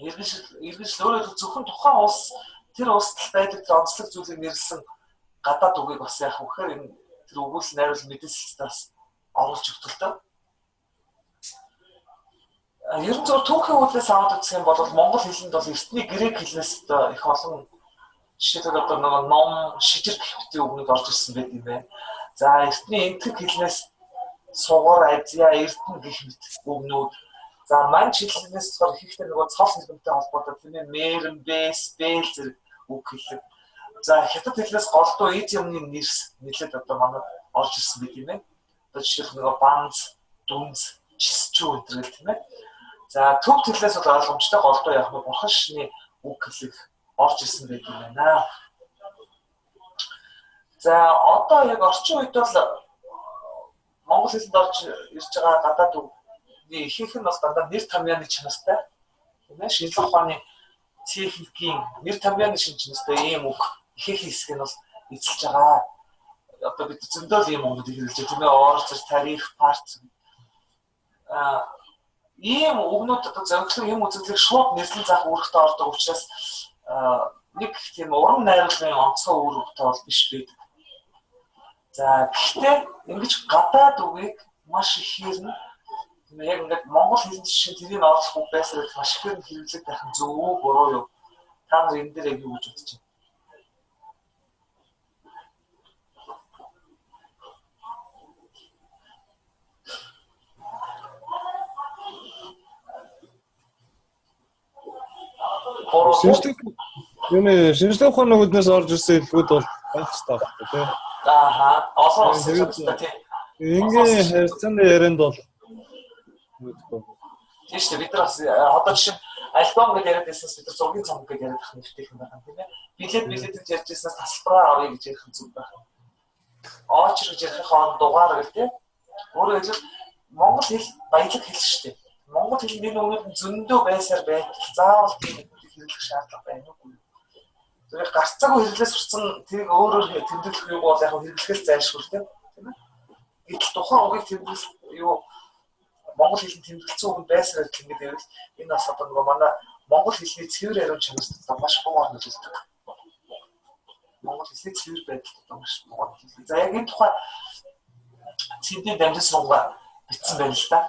иргэншил өөрөөр зөвхөн тухайн улс, тэр улсад байдаг тэр онцлог зүйлийг нэрлсэн гадаад үгийг бас яах вэ гэхээр энэ тэр өгүүлэл, найруулал, мэдээлэлд бас оруулж өгдөг л доо. Ер нь зөв түүхийн үүднээс аваад үзэх юм бол монгол хэлэнд бол эртний грек хэлнээс одоо их олон жишээлбэл одоо нөгөө ном, шижир гэх мэтийн үгнүүд орж ирсэн байт юм байна. За эртний энтэг хэлнээс сугар, азиа, эрдэнэ гэх мэт үгнүүд. За манж хэлнээс болохоор ихэнхдээ нөгөө цол хэлбэртэй холбоотой тийм ээ мэрэм, бэс, бэл зэрэг үг хэлэг. За хятад хэлнээс голдуу эд юмны нэрс нэлээд одоо манад орж ирсэн байт юм байна. Одоо жишээлбэл нөгөө банз, дүнз, чисчүү энэ гэл тийм ээ. За төв төлөөс бол ойлгомжтой голдуу яг нь бурхан шишний үг хэлэг орж ирсэн байт юм байна. За одоо яг орчин үед бол монгол хэлэнд орж ирж байгаа гадаад үгний ихэнх нь бол дандаа нэр томьёоны чанартай. Тийм ээ, шинжлэх ухааны техникийн нэр томьёоны шин чанартай ийм үг ихэнх хэсэг нь бол эзэлж байгаа. Одоо бид зөндөө ийм үгнүүдийг хэрэглэж байна. Тийм ээ, орцор, тариф, парт. Ийм үгнүүд одоо зөнхлөн юм үзэгдлийг шууд нэрлэн заах үүрэгтэй ордог учраас нэг тийм уран найруулгын онцгой үүрэгтэй бол биш байдаг. За гэхдээ ингэж гадаад үгийг маш ихээр нь яг ингээд монгол хэлний жишээ тэрийг оруулах үг байсаар маш ихээр нь хэрэглэх байх нь зөв үү буруу юу? Та нар энэ дээр яг юу гэж бодож байна? Шинжлэх шинжлэх ухааны үүднээс орж ирсэн хэлбүүд бол байх хэрэгтэй байхгүй тий. Ааха, олон улсын хэрэгтэй тий. Ингийн харьцааны ярианд бол мэдгүй. Тийм шүү дээ. Бид нар бас одоо жишээ нь альбом гэж яриад байснаас бид нар зургийн цомог гэж яриад байх нэртэй юм байна тийм ээ. Билет билет гэж ярьж байснаас тасалбараа авъя гэж ярих нь зүг байх. Очер гэж ярих хоон дугаар гэл тий. Өөрөөр хэлбэл монгол хэл баялаг хэл шүү дээ. Монгол хэл нэг өмнөд нь зөндөө байсаар байтал заавал тийм хэрэглэх шаардлага байна уу? Зүгээр гарцаагүй хэрэглээс сурсан тэрийг өөрөөр тэмдэглэх юу бол яг хэрэглэхээс зайлшгүй тийм ээ. Гэтэл тухайн үгийг тэмдэглэх юу монгол хэлний тэмдэглэсэн үг байсаар адил ингээд байвал энэ бас одоо нөгөө манай монгол хэлний цэвэр ариун чанарт маш муугаар нөлөөлдөг. Монгол хэлний цэвэр байдалд одоо маш муугаар нөлөөлдөг. За яг энэ тухай Цэндийн дамжин сунгаа бичсэн байна л да.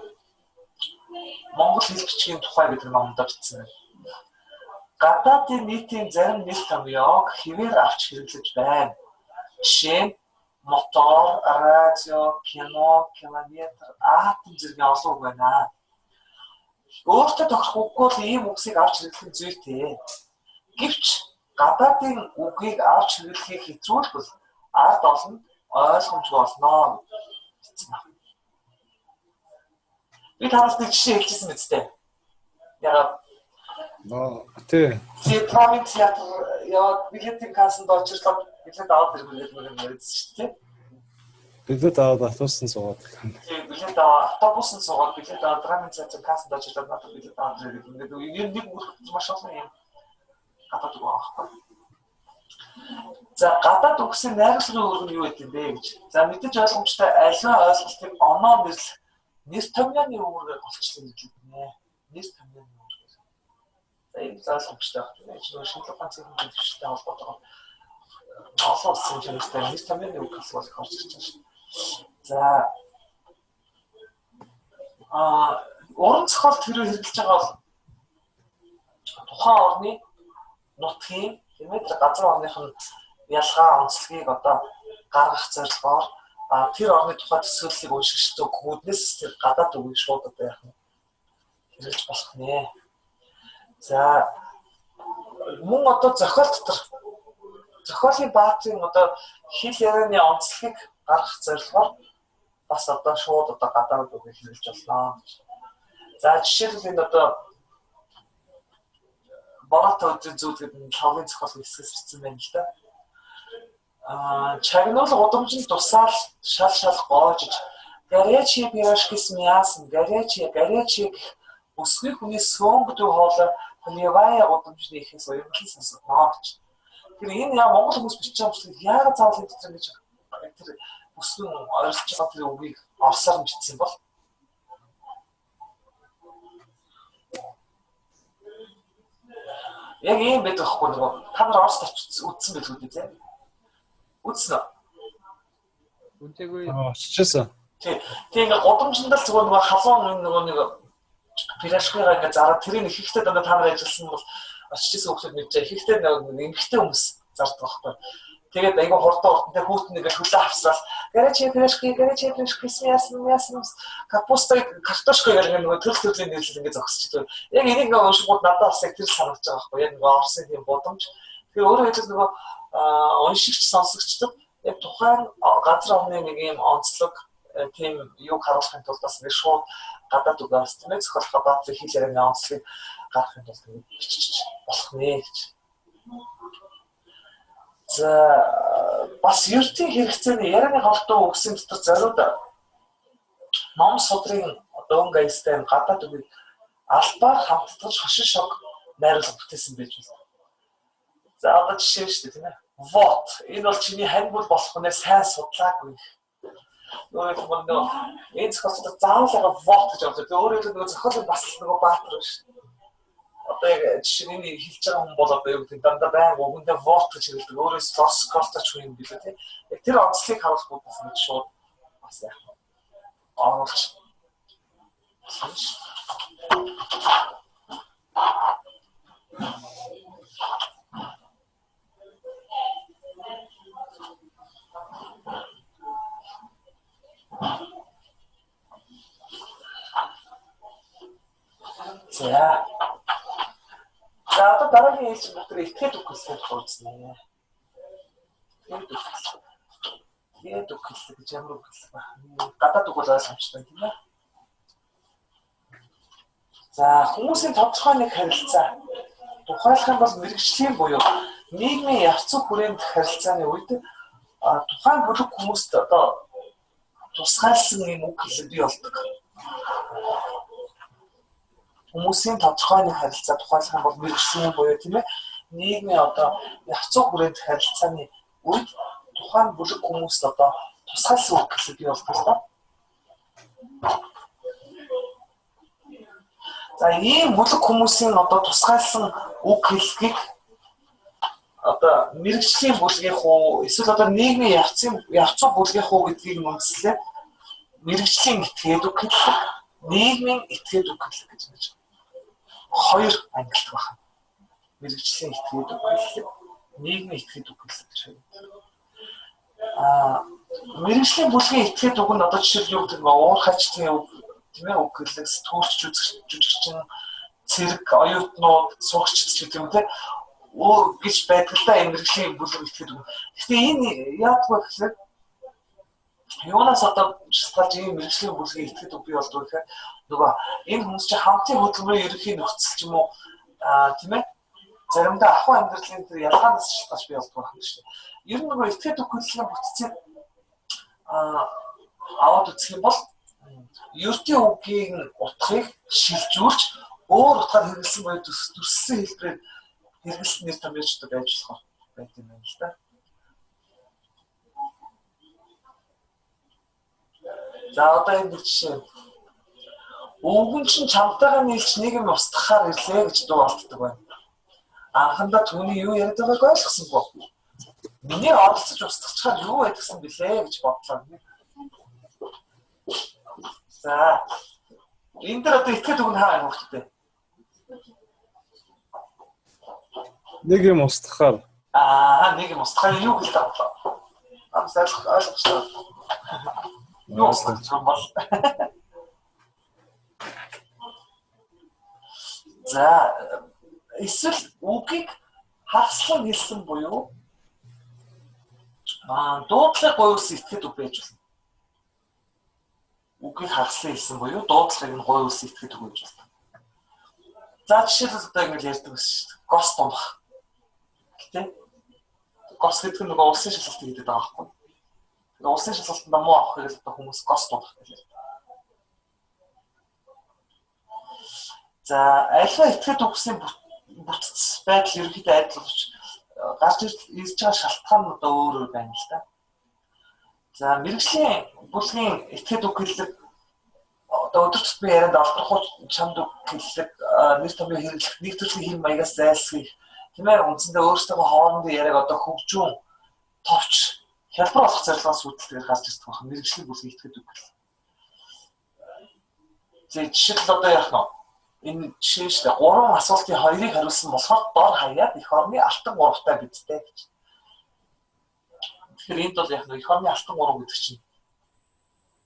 Монгол хэл бичгийн тухай гэдэг номонд бичсэн байна. Гадаадын нийтийн зарим нэр томьёог хэвээр авч хэрэглэж байна. Жишээ нь мотор, радио, кино, километр, атом зэргийн олон үг байна. Өөртөө тохирох үггүй бол ийм үгсийг авч хэрэглэх нь зүйтэй. Гэвч гадаадын үгийг авч хэрэглэхийг хэтрүүлбэл ард олон ойлгомжгүй болно гэсэн байна. Би танаас нэг жишээ хэлчихсэн мэт дээ. Ягаад тий. Театрын театр яваад билетийн кассанд очирлоо билет аваад ирэх гэх юм ярьсан шүү дээ. Билет аваад автобусанд суугаад. Тий, билет аваад автобусанд суугаад билет аваад драмын театрын кассанд очирлоо надад билет аваад ирэх гэх юм. Ингээд нэг маш олон юм гадаад үг байгаа байхгүй. За гадаад үгсийн найруулгын үүрэг нь юу гэдэг юм бэ гэж. За мэдээж ойлгомжтой аливаа ойлголтыг оноо нэрлэх нэр томьёоны үүргээр голчлон нэрлэгдэнэ. Нэр томьёоны үүргээр. За энэ ойлгомжтой байх тийм ээ. Шинжлэх ухааны цэвэрхэн дэвшилтэй холбоотойгоор олон улсын хэмжээний нэр томьёоны үг асуул их орж ирж байгаа шүү. За уран зохиолт хэрвээ хэрэглэж байгаа бол тухайн орны нутгийн тийм ээ газар орных нь ялгаа онцлогийг одоо гаргах зорилгоор тэр орны тухай төсөөллийг уншигчдад өгөх үүднээс тэр гадаад үгийг шууд одоо яах нь хэрэглэж болох нэ. За мөн одоо зохиол дотор зохиолын баатрын одоо хэл ярианы онцлогийг гаргах зорилгоор бас одоо шууд одоо гадаад үгийг хэрэглэж болно. За жишээлбэл энэ одоо Бороотой өдрийн зүүд гэдэг нь лавгийн зохиолын хэсгээс бичсэн байна л да. Чагнуул гудамжинд тусаал шал шал гоожиж горячие пирожки с мясом, горячие, горячие гэх өсгий хүний сөөмгдүү хоолой Полевая гудамжны ихээс уямлан сонсогдно гэж. Тэгэхээр энэ яа монгол хүмүүс бичиж байгаа юм шиг яагаад заавал энэ дотор ингэж тэр бүсгэн орилж байгаа тэр үгийг орсоор нь бичсэн бол яг ийм байдаг байхгүй нөгөө та нар Оросд очиж үзсэн байлгүй дээ тийм. Үзсэн үү? Үзээгүй. Очижсэн. Тий. Тий ингээ гудамжинд л зүгээр нөгөө халуун энэ нөгөө нэг пирашкигаа ингээ зараад тэрийг ихэнхдээ дандаа та нар ажилласан бол очиж исэн хүмүүс мэдж байгаа. Ихэнхдээ нөгөө эмэгтэй хүмүүс зардаг байхгүй. Тэгээд айгүй хурдан хурдан тэг хүүтэн ингээл хөлөө авсраал горячие пирожки, горячие пирожки с мясом, мясом, капуста, картошка гэх нэг нөгөө төрөл төрлийн нэрлэл ингээ зогсчихдог. Яг энийг нөгөө уншингууд надад бас яг тэр санагдаж байгаа байхгүй. Яг нөгөө Оросын тийм гудамж. Тэгэхээр өөрөөр хэлбэл нөгөө уншигч сонсогчдод яг тухайн газар орны нэг юм онцлог тийм юг харуулахын тулд бас ингээ шууд гадаад үгээс тийм ээ зохиолтой Баатрын хэл ярианы онцлогийг гаргахын тулд ингээ бичиж болох нэ гэж. За бас ертийн хэрэгцээний ярианы холдоо үгсийн дотор зориуд ном судрын одоо өнгө аястай юм гадаад үгийг албаар хамттаж хошин шог найруулга бүтээсэн байж байна. За одоо жишээ шүү дээ тийм ээ. Вот энэ бол чиний хань бол болох нэ сайн судлаагүй. Нөгөө юм нөгөө энэ зохиолчдод заавал яга вот гэж авдаг. Өөрөөр хэлбэл нөгөө зохиолын бас л нөгөө баатар биш. Одоо яг жишээ нь энэ хэлж байгаа хүн бол одоо юу гэдэг дандаа байнга үгэндээ вот гэж хэлдэг. Өөрөөс лоскорточ хүн юм билүү тий. Яг тэр онцлогийг харуулах үүднээс нь шууд бас яг оруулж болно ш. За. За одоо дараагийн ээлжид дотор этгээд үг хэлсээр дуузнэ. Этгээд үг хэлсэн. Этгээд үг хэлсэн гэж ямар үг хэлсэн бэ? Гадаад үг бол ойлгомжтой тийм ээ. За хүмүүсийн тодорхой нэг харилцаа. Тухайлах юм бол мэргэжлийн буюу нийгмийн явцын хүрээнд харилцааны үед тухайн бүлэг хүмүүст одоо тусгайлсан юм үг хэлэг бий болдог. Хүмүүсийн тодорхой нэг харилцаа тухайлах юм бол мэргэжлийн буюу тийм ээ нийгмийн одоо явцын хүрээнд харилцааны үед тухайн бүлэг хүмүүст одоо тусгайлсан үг хэлэг бий болдог л доо. За ийм бүлэг хүмүүсийн одоо тусгайлсан үг хэллэгийг одоо мэргэжлийн бүлгийнх уу эсвэл одоо нийгмийн явцын явцын бүлгийнх уу гэдгийг үндэслээ мэргэжлийн этгээд үг хэллэг, нийгмийн этгээд үг хэллэг гэж байна. Хоёр ангилт байна. Мэргэжлийн этгээд үг хэллэг, нийгмийн этгээд үг хэллэг гэж байна. Мэргэжлийн бүлгийн этгээд үг нь одоо жишээл юу гэдэг вэ? Уурхайчдын үг тийм ээ үг хэллэг, сэтгүүлч жүжигчин, цэрэг, оюутнууд, сурагчид ч гэдэг юм те өөр гэж байдаг л да энэ мэргэжлийн бүлэг этгээд үг. Гэхдээ энэ яадаг вэ гэхээр юунаас одоо шалтгаалж ийм мэргэжлийн бүлгийн этгээд үг бий болдог гэхээр нөгөө энэ хүмүүс чинь хамтын хөдөлмөрийн ерөнхий нөхцөл ч юм уу тийм ээ заримдаа ахуй амьдралын тэр ялгаанаас шалтгаалж бий болдог байна шүү дээ. Ер нь нөгөө этгээд үг хэллэгийн бүтцийг аваад үзэх юм бол ертийн үгийн утгыг шилжүүлж өөр утгаар хэрэглэсэн буюу дүрсэлсэн хэлбэрээр хэрэглэсэн нэр томьёочтой байж болохоор байт юм байна л да. За одоо энэ жишээ. Өвгөн чинь чамтайгаа нийлж нэг юм устгахаар ирлээ гэж дуу алддаг байна. Анхандаа түүний юу яриад байгааг ойлгосонгүй. Миний оролцож устгахаар юу байдагсан бэлээ гэж бодлоо. За энэ дээр одоо этгээд үг нь хаа юм хөлтэй? Нэг юм устгахаар. Нэг юм устгахаар юу гэж тавлаа? Амс ойлгочлоо. Юу устгах юм бол? За эсвэл үгийг хаслан хэлсэн буюу дуудлага гуйвсан этгээд үг байж болно. Үгийг хаслан хэлсэн буюу дуудлагыг нь гуйвсан этгээд үг байж болно. За жишээлбэл одоо ингэж ярьдаг байсан шүү дээ. Гос тунах. Гэтэ гос гэдэг нь нөгөө улсын шалгалт гэдэг байгаа байхгүй. Тэгээ улсын шалгалтанд муу авах хэрэг одоо хүмүүс гос тунах гэж ярьдаг. За альва этгээд үгсийн Бүтц байдал ерөнхийдөө адил боловч гарч ирж байгаа шалтгаан нь одоо өөр өөр байна л да. За мэргэжлийн бүлгийн этгээд үг хэллэг одоо өдөр тутмын ярианд алдрахгүй чамд үг хэллэг нэр томьёо хэрэглэх нэг төрлийн хэм маягаас зайлсхийх тийм ээ үндсэндээ өөрсдийнхөө хоорондын яриаг одоо хөгжүүн товч хялбар болох зорилгоос үүдэлтэйгээр гарч ирдэг байх мэргэжлийн бүлгийн этгээд үг хэллэг. За жишээлбэл одоо яах нь энэ жишээ шүү дээ. 3 асуултын 2-ыг хариулсан болохоор дор хаяад эх орны алтан гуравтай бидтэй гэж. Тэгэхээр энд бол яг нь эх орны алтан гурав гэдэг чинь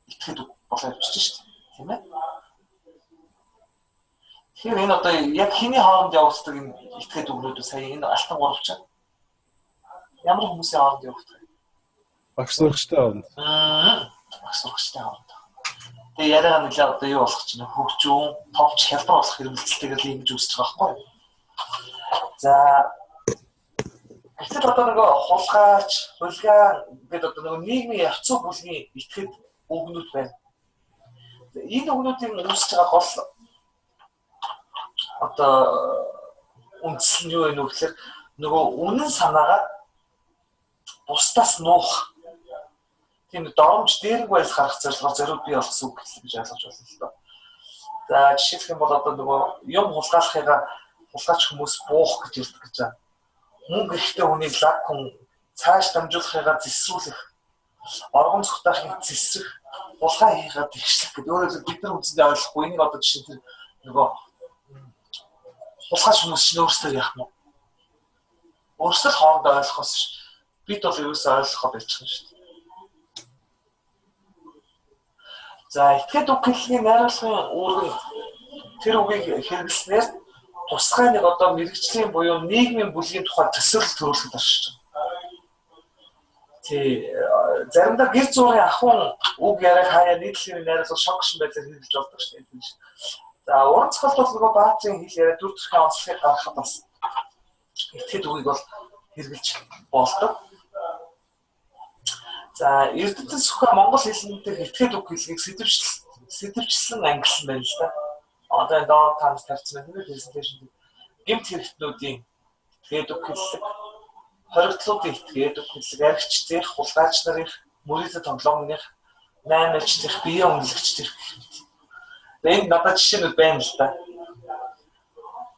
этгээд үг болоо явчихж шүү дээ. Тийм ээ. Тэгэхээр энэ одоо яг хэний хооронд явагддаг энэ этгээд үгнүүд сая энэ алтан гурав чинь ямар хүмүүсийн хооронд явагдах вэ? Багш сурагчтай хооронд. Багш сурагчтай хооронд. Тэгээ яриагаа нэлээ одоо юу болох чинь хөгжүүн, товч хялбар болох хэрэгэлцэлтэйгээр л ингэж үүсэж байгаа байхгүй юу? За гэтэл одоо нөгөө хулгайч, хулгай гэдэг одоо нөгөө нийгмийн явцуу бүлгийн итгэд үгнүүд байна. Энэ үгнүүдийн үүсэж байгаа гол одоо үндс нь юу вэ гэхээр нөгөө үнэн санаагаа бусдаас нуух тийм доромж дээрэнгүй байс гарах зорилгоор зориуд бий болгосон үг гэж ойлгож байна л доо. За жишээлх юм бол одоо нөгөө юм хулгайлахыгаа хулгайч хүмүүс буух гэж ярьдаг гэж байна. Мөнгө ихтэй хүнийг лаг хүн цааш дамжуулахыгаа зэсрүүлэх, оргон цухтаахыг зэсрэх, хулгай хийхээ тэгшлэх гэдэг. Өөрөөр хэлбэл бид нар үндсэндээ ойлгохгүй энийг одоо жишээ нь нөгөө хулгайч хүмүүс чинь өөрсдөө яах нь өөрсдөө хоорондоо ойлгохоос бид бол ерөөсөө ойлгохоо болчихно шүү дээ. За этгээд үг хэллэгийн найруулгын үүрэг нь тэр үгийг хэрэглэснээр тусгай нэг одоо мэргэжлийн буюу нийгмийн бүлгийн тухай төсөөлөл төрүүлэхэд оршиж байна. Тий заримдаа гэр зуурын ахуйн үг яриаг хаяа нийтлэлийн найруулга шокшин байдлаар хэрэглэж болдог шүү дээ. За уран зохиолд бол нөгөө баатрын хэл яриа дүр төрхийн онцлогийг гаргахад бас этгээд үгийг бол хэрэглэж болдог. За Эрдэнэтэн Сүхэ монгол хэлнийх этгээд үг хэллэгийг сэдвчлэн ангилсан байна л да. Одоо энэ доор таамс тавьсан байна тийм презентацийн гэмт хэрэгтнүүдийн этгээд үг хэллэг, хоригдлуудын этгээд үг хэллэг, архичдын, хулгайч нарын, мөрөөдө тоглоомных, наймылчдын, бие үнэлэгчдийн гэх мэт. Энд надад жишээнүүд байна л да.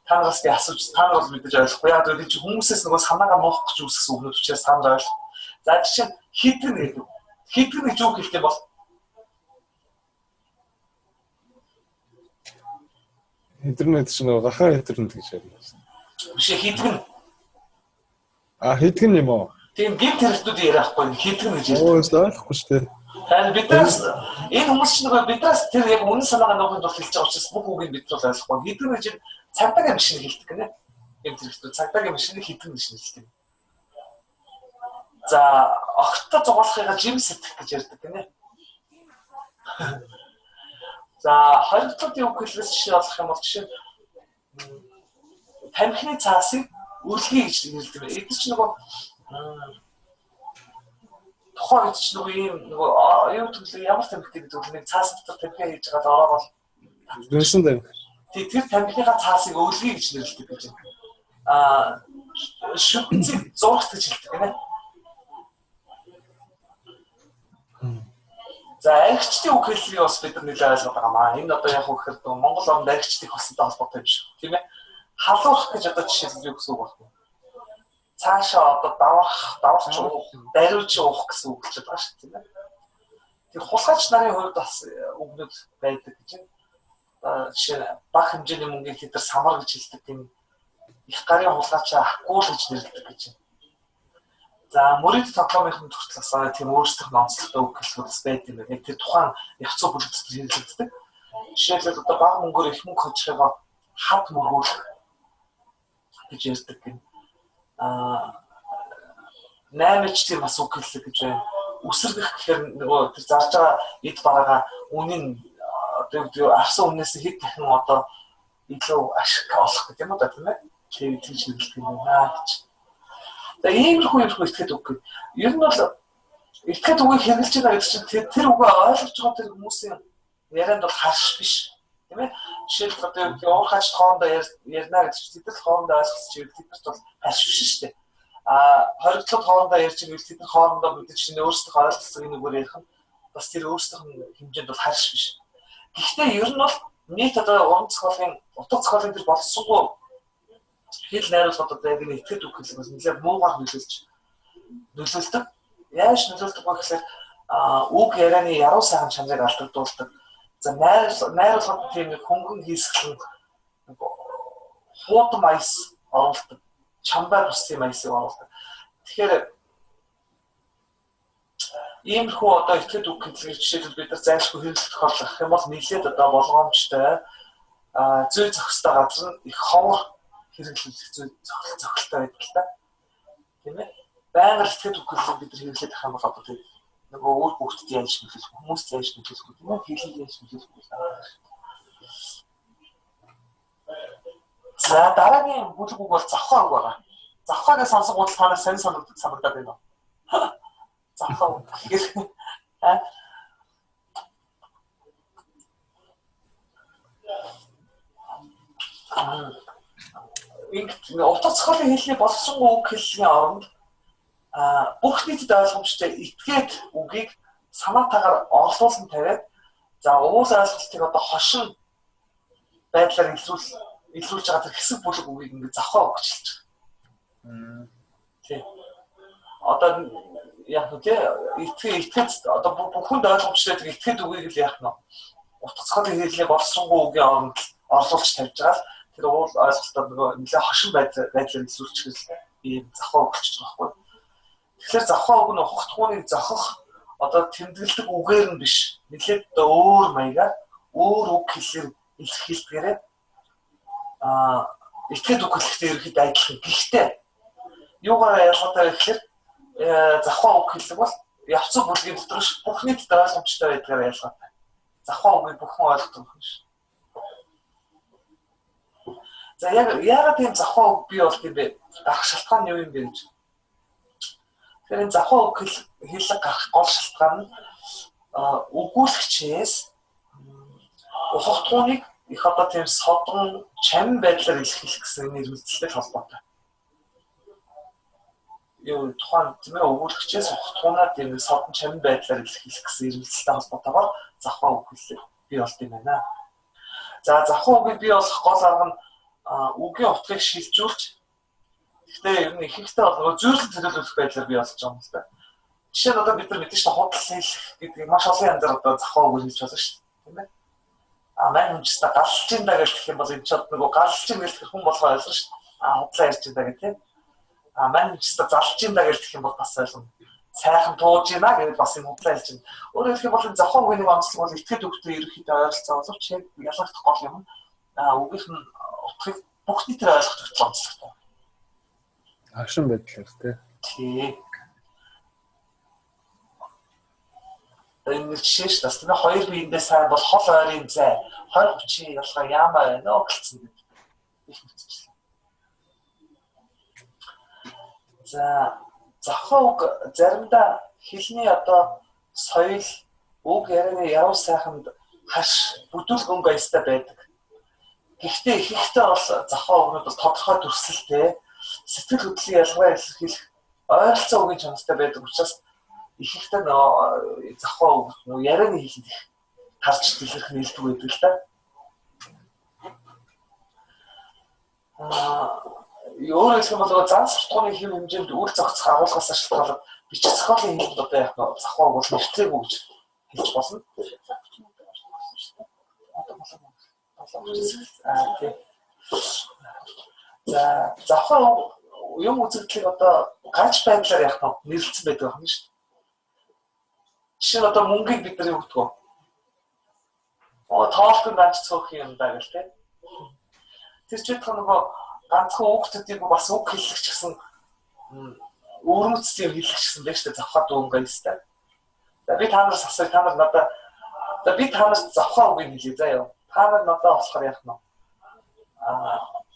Та нараас би асууж та нар бол мэдээж ойлгохгүй. Яг гэвэл чи хүмүүсээс нөгөө санаагаа нуух гэж үүсгэсэн үгнүүд учраас та нар ойлгох. За жишээ нь хідгэн гэдэг. Хідгэн гэж юу хэлэх юм бол? Хидгэн чинь нөгөө гахаа хидгэн гэж ярьсан. Биш хидгэн. А хидгэн юм уу? Тийм гинт хэрэгтнүүд яриа байхгүй хидгэн гэж ярьдаг. Оо ойлгохгүй шүү дээ. Харин биднээс энэ хүмүүс чинь нөгөө биднээс тэр яг үнэн санаагаа нуухын тулд хэлж байгаа учраас бүх үгийг бид нар ойлгохгүй. Хидгэн гэж цагдаагийн машин хэлдэг гинэ. Гинт хэрэгтнүүд цагдаагийн машиныг хидгэн гэж хэлдэг. За огттой зугаалахыгаа жим сэтгэх гэж ярьдаг гинэ. За хоригдлуудын үг хэллээс жишээ олох юм бол жишээ нь тамхины цаасыг үлгий гэж нэрлэдэг байна. Эд чинь нөгөө тухайн үед чинь нөгөө ийм нөгөө юу гэвэл ямар тамхи гэдэг вэ? Нэг цаас дотор тамхи хийж байгаа ороогоол Гэнсэн тамхи. Тий тэр тамхиныхаа цаасыг өлгий гэж нэрлэдэг гэж байна. Аа шүтцийг зурагт гэж хэлдэг гинэ. За архичдын үг хэллэгийг бас бид нар нэлээд ойлгоод байгаа маа. Энэ одоо яг үхээр Монгол оронд архичдын хөсөнтэй холбоотой юм шиг тийм ээ. Халуурах гэж одоо жишээлбэл юу гэсэн үг вэ? Цаашаа одоо даварх, даварч уух, даруйч уух гэсэн үг хэлж байгаа шүү дээ тийм ээ. Тэр хулгайч нарын хувьд бас үгнүүд байдаг гэж байна. Жишээ нь бага хэмжээний мөнгийг тэд нар самар гэж хэлдэг тийм их гарын хулгайчаа аккуул гэж нэрлэдэг гэж байна. За мөрөд тоглоомын хүртэл бас тийм өөрсдөх нь онцлогтой үг хэллэгүүд бас байд юм байна. Тэр тухайн явцуу бүлэг дотор хэрэглэгддэг. Жишээлбэл одоо бага мөнгөөр их мөнгө хожихыгаа хад мөргүүлэх гэж ярьдаг гин. Аа наймылчдын бас үг хэллэг гэж байна. Үсэргэх гэхээр нөгөө тэр зарж байгаа эд бараагаа үнийн одоо юу гэдэг авсан үнээс хэд дахин одоо илүү ашиг олох гэдэг юм уу да тийм ээ. Тэр тэгж хэрэглэдэг юм байна гэж. За иймэрхүү этгээд үг гэдэг. Ер нь бол этгээд үгийг хэрэглэж байгаа гэдэг чинь тэр үгээ ойлгож байгаа тэр хүмүүсийн ярианд бол харш биш. Тийм ээ. Жишээлбэл одоо юу гэх уур хажид хоорондоо ярина гэж чинь тэд нар хоорондоо ойлголцож ивэл тэднэрт бол харш биш шүү дээ. А хоригдлоод хоорондоо ярьж ивэл тэд нар хоорондоо мэдээж чинь өөрсдийнхөө ойлголцсон энэ үгээр ярих нь бас тэр өөрсдийнх нь хэмжээнд бол харш биш. Гэхдээ ер нь бол нийт одоо уран зохиолын утга зохиолын тэр боловсронгуй хэл найруулгад одоо яг энэ итгэд үг хэлэг бас нэлээд муугаар нөлөөлдөг. Яаж нөлөөлдөг вэ гэхээр үг ярианы яруу сайхан чанарыг алдагдуулдаг. За найруулгад тийм нэг хөнгөн хийсгэлэн нэг хуудам аяс оруулдаг. Чамбай бус тийм аясыг оруулдаг. Тэгэхээр иймэрхүү одоо итгэд үг хэллэгийг жишээлбэл бид нар зайлшгүй хэрэглэх тохиолдол юм бол нэлээд одоо болгоомжтой зүй зохистой газар нь их ховор хэрэглэх зүй зохилтой байдаг л та. Тийм ээ. Байнга итгэд үг хэллэг бид нар хэрэглээд байх юм бол одоо тийм нөгөө үр хүүхдэд яаж нөлөөлөх, хүмүүст яаж нөлөөлөх, тийм ээ, хэлийг яаж нөлөөлөх вэ? За дараагийн бүлэг үг бол завхаа үг байгаа. Завхаагаа сонсох удаа танаас сонь санагдаад байна уу? Завхаа үг гэхээр ингээд утга зохиолын хэлний боловсронгуй үг хэллэгийн оронд бүх нийтэд ойлгомжтой итгээд үгийг санаатаагаар орлуулсан тавиад за уул ойлголтыг одоо хошин байдлаар илрүүлж байгаа тэр хэсэг бүлэг үгийг ингээд завхаа үг гэж хэлж байгаа. Тийм. Одоо яг нь тий итгээд одоо бүхэнд ойлгомжтой тэр итгээд үгийг л яах нь утга зохиолын хэлний боловсронгуй үгийн оронд орлуулж тавьж байгаа л тэр уул ойлголтоо нөгөө нэлээ хошин байдлаар илрүүлчихэл ийм завхаа үг болчихж байгаа байхгүй. Тэгэхээр завхаа үг нь ухтгууныг зохих одоо тэмдэглэдэг үгээр нь биш. Нэлээд одоо өөр маягаар өөр үг хэллээр илэрхийлдгээрээ итгээд үг хэлэхдээ ерөнхийдөө адилхан. Гэхдээ юугаараа ялгаатай вэ гэхээр завхаа үг хэллэг бол явцсан бүлгийн дотор бүх нийтэд ойлгомжтой байдгаар ялгаатай. Завхаа үгийг бүхэн ойлгодог юм биш. За яг яагаад тийм завхаа үг бий болд юм бэ? Гарах шалтгаан нь юу юм бэ гэж. Тэгэхээр энэ завхаа үг хэллэг гарах гол шалтгаан нь өгүүлэгчээс ухагтхууныг их одоо тийм содон чам байдлаар илэрхийлэх гэсэн энэ эрмэлзэлтэй холбоотой. Юу тухайн тийм ээ өгүүлэгчээс ухагтхуунаа тийм содон чам байдлаар илэрхийлэх гэсэн эрмэлзэлтэй холбоотойгоор завхаа үг хэллэг бий болд юм байна. За завхаа үгийг бий болгох гол арга нь үгийн утгыг шилжүүлж. Гэхдээ ер нь ихэнхдээ бол нөгөө зүйрлэн төлөөлөх байдлаар бий болж байгаа юм л да. Жишээ нь одоо бид нар мэдэн шүү дээ худал хэлэх гэдэг маш олон янзаар одоо завхаа үг хэлж болно шүү дээ. Тийм ээ. А мань хүн ч гэсэн галж ин да гэх юм бол энэ ч нөгөө галж ин гэх хүн болгоо ойлгоно шүү дээ. А худлаа ярьж ин да гэх тийм. А мань хүн ч гэсэн залж ин да гэх юм бол бас ойлгоно. Сайхан тууж ийна гэвэл бас юм худлаа ярьж ин. Өөрөөр хэлэх юм бол энэ завхаа үгийн нэг онцлог бол итгэд үгтэй ерөнхийдөө ойролцоо боловч яг ялгагдах гол юм нь үгийнх нь утгыг бүх нийтээр ойлгох төгтөл онцлогтой. Агшин байдлаар тий. Тий. Энэ нэг жишээ шүү дээ. Тийм хоёр биендээ сайн бол хол ойрын зай 20 30 ялгаа яамаа байна оо гэлцэн гэдэг их мэтчлээ. За завхаа үг заримдаа хэлний одоо соёл үг ярианы яруу сайханд хаш бүдүүлэг өнгө аястай байдаг. Гэхдээ ихэнхдээ бол завхаа үгнүүд бол тодорхой дүрслэлтэй сэтгэл хөдлөлийн ялгараа илэрхийлэх ойролцоо үгийн чанартай байдаг учраас ихэнхдээ нөгөө завхаа үг нөгөө ярианы хэлэнд их тарж дэлгэх нээлттэй байдаг л да. Өөрөөр хэлэх юм бол зан суртахууны хэм хэмжээнд үр зохицох агуулгаас шалтгаалаад бичих зохиолын хэлэнд одоо яг нөгөө завхаа үг бол нэвтрээгүй гэж хэлж болно. Тийм. За завхаа юм үзэгдлийг одоо гаж байдлаар яах нь нэрлэлсэн байдаг юм шүү дээ. Жишээ нь одоо мөнгийг бид нар юу гэдэг вэ? Тоолтон ганц цөөх юм даа гэл тэ. Тэр ч байтугай нөгөө ганцхан үг төдийгүй бас үг хэллэгч гэсэн өвөрмөц юм хэллэгч гэсэн байж тээ завхаа дүүнгээ өстэй. За би та нараас асууя, та нар надаа за би та нарт завхаа үгийг хэлье заа юу. Та нар надаа болохоор яах нь вэ?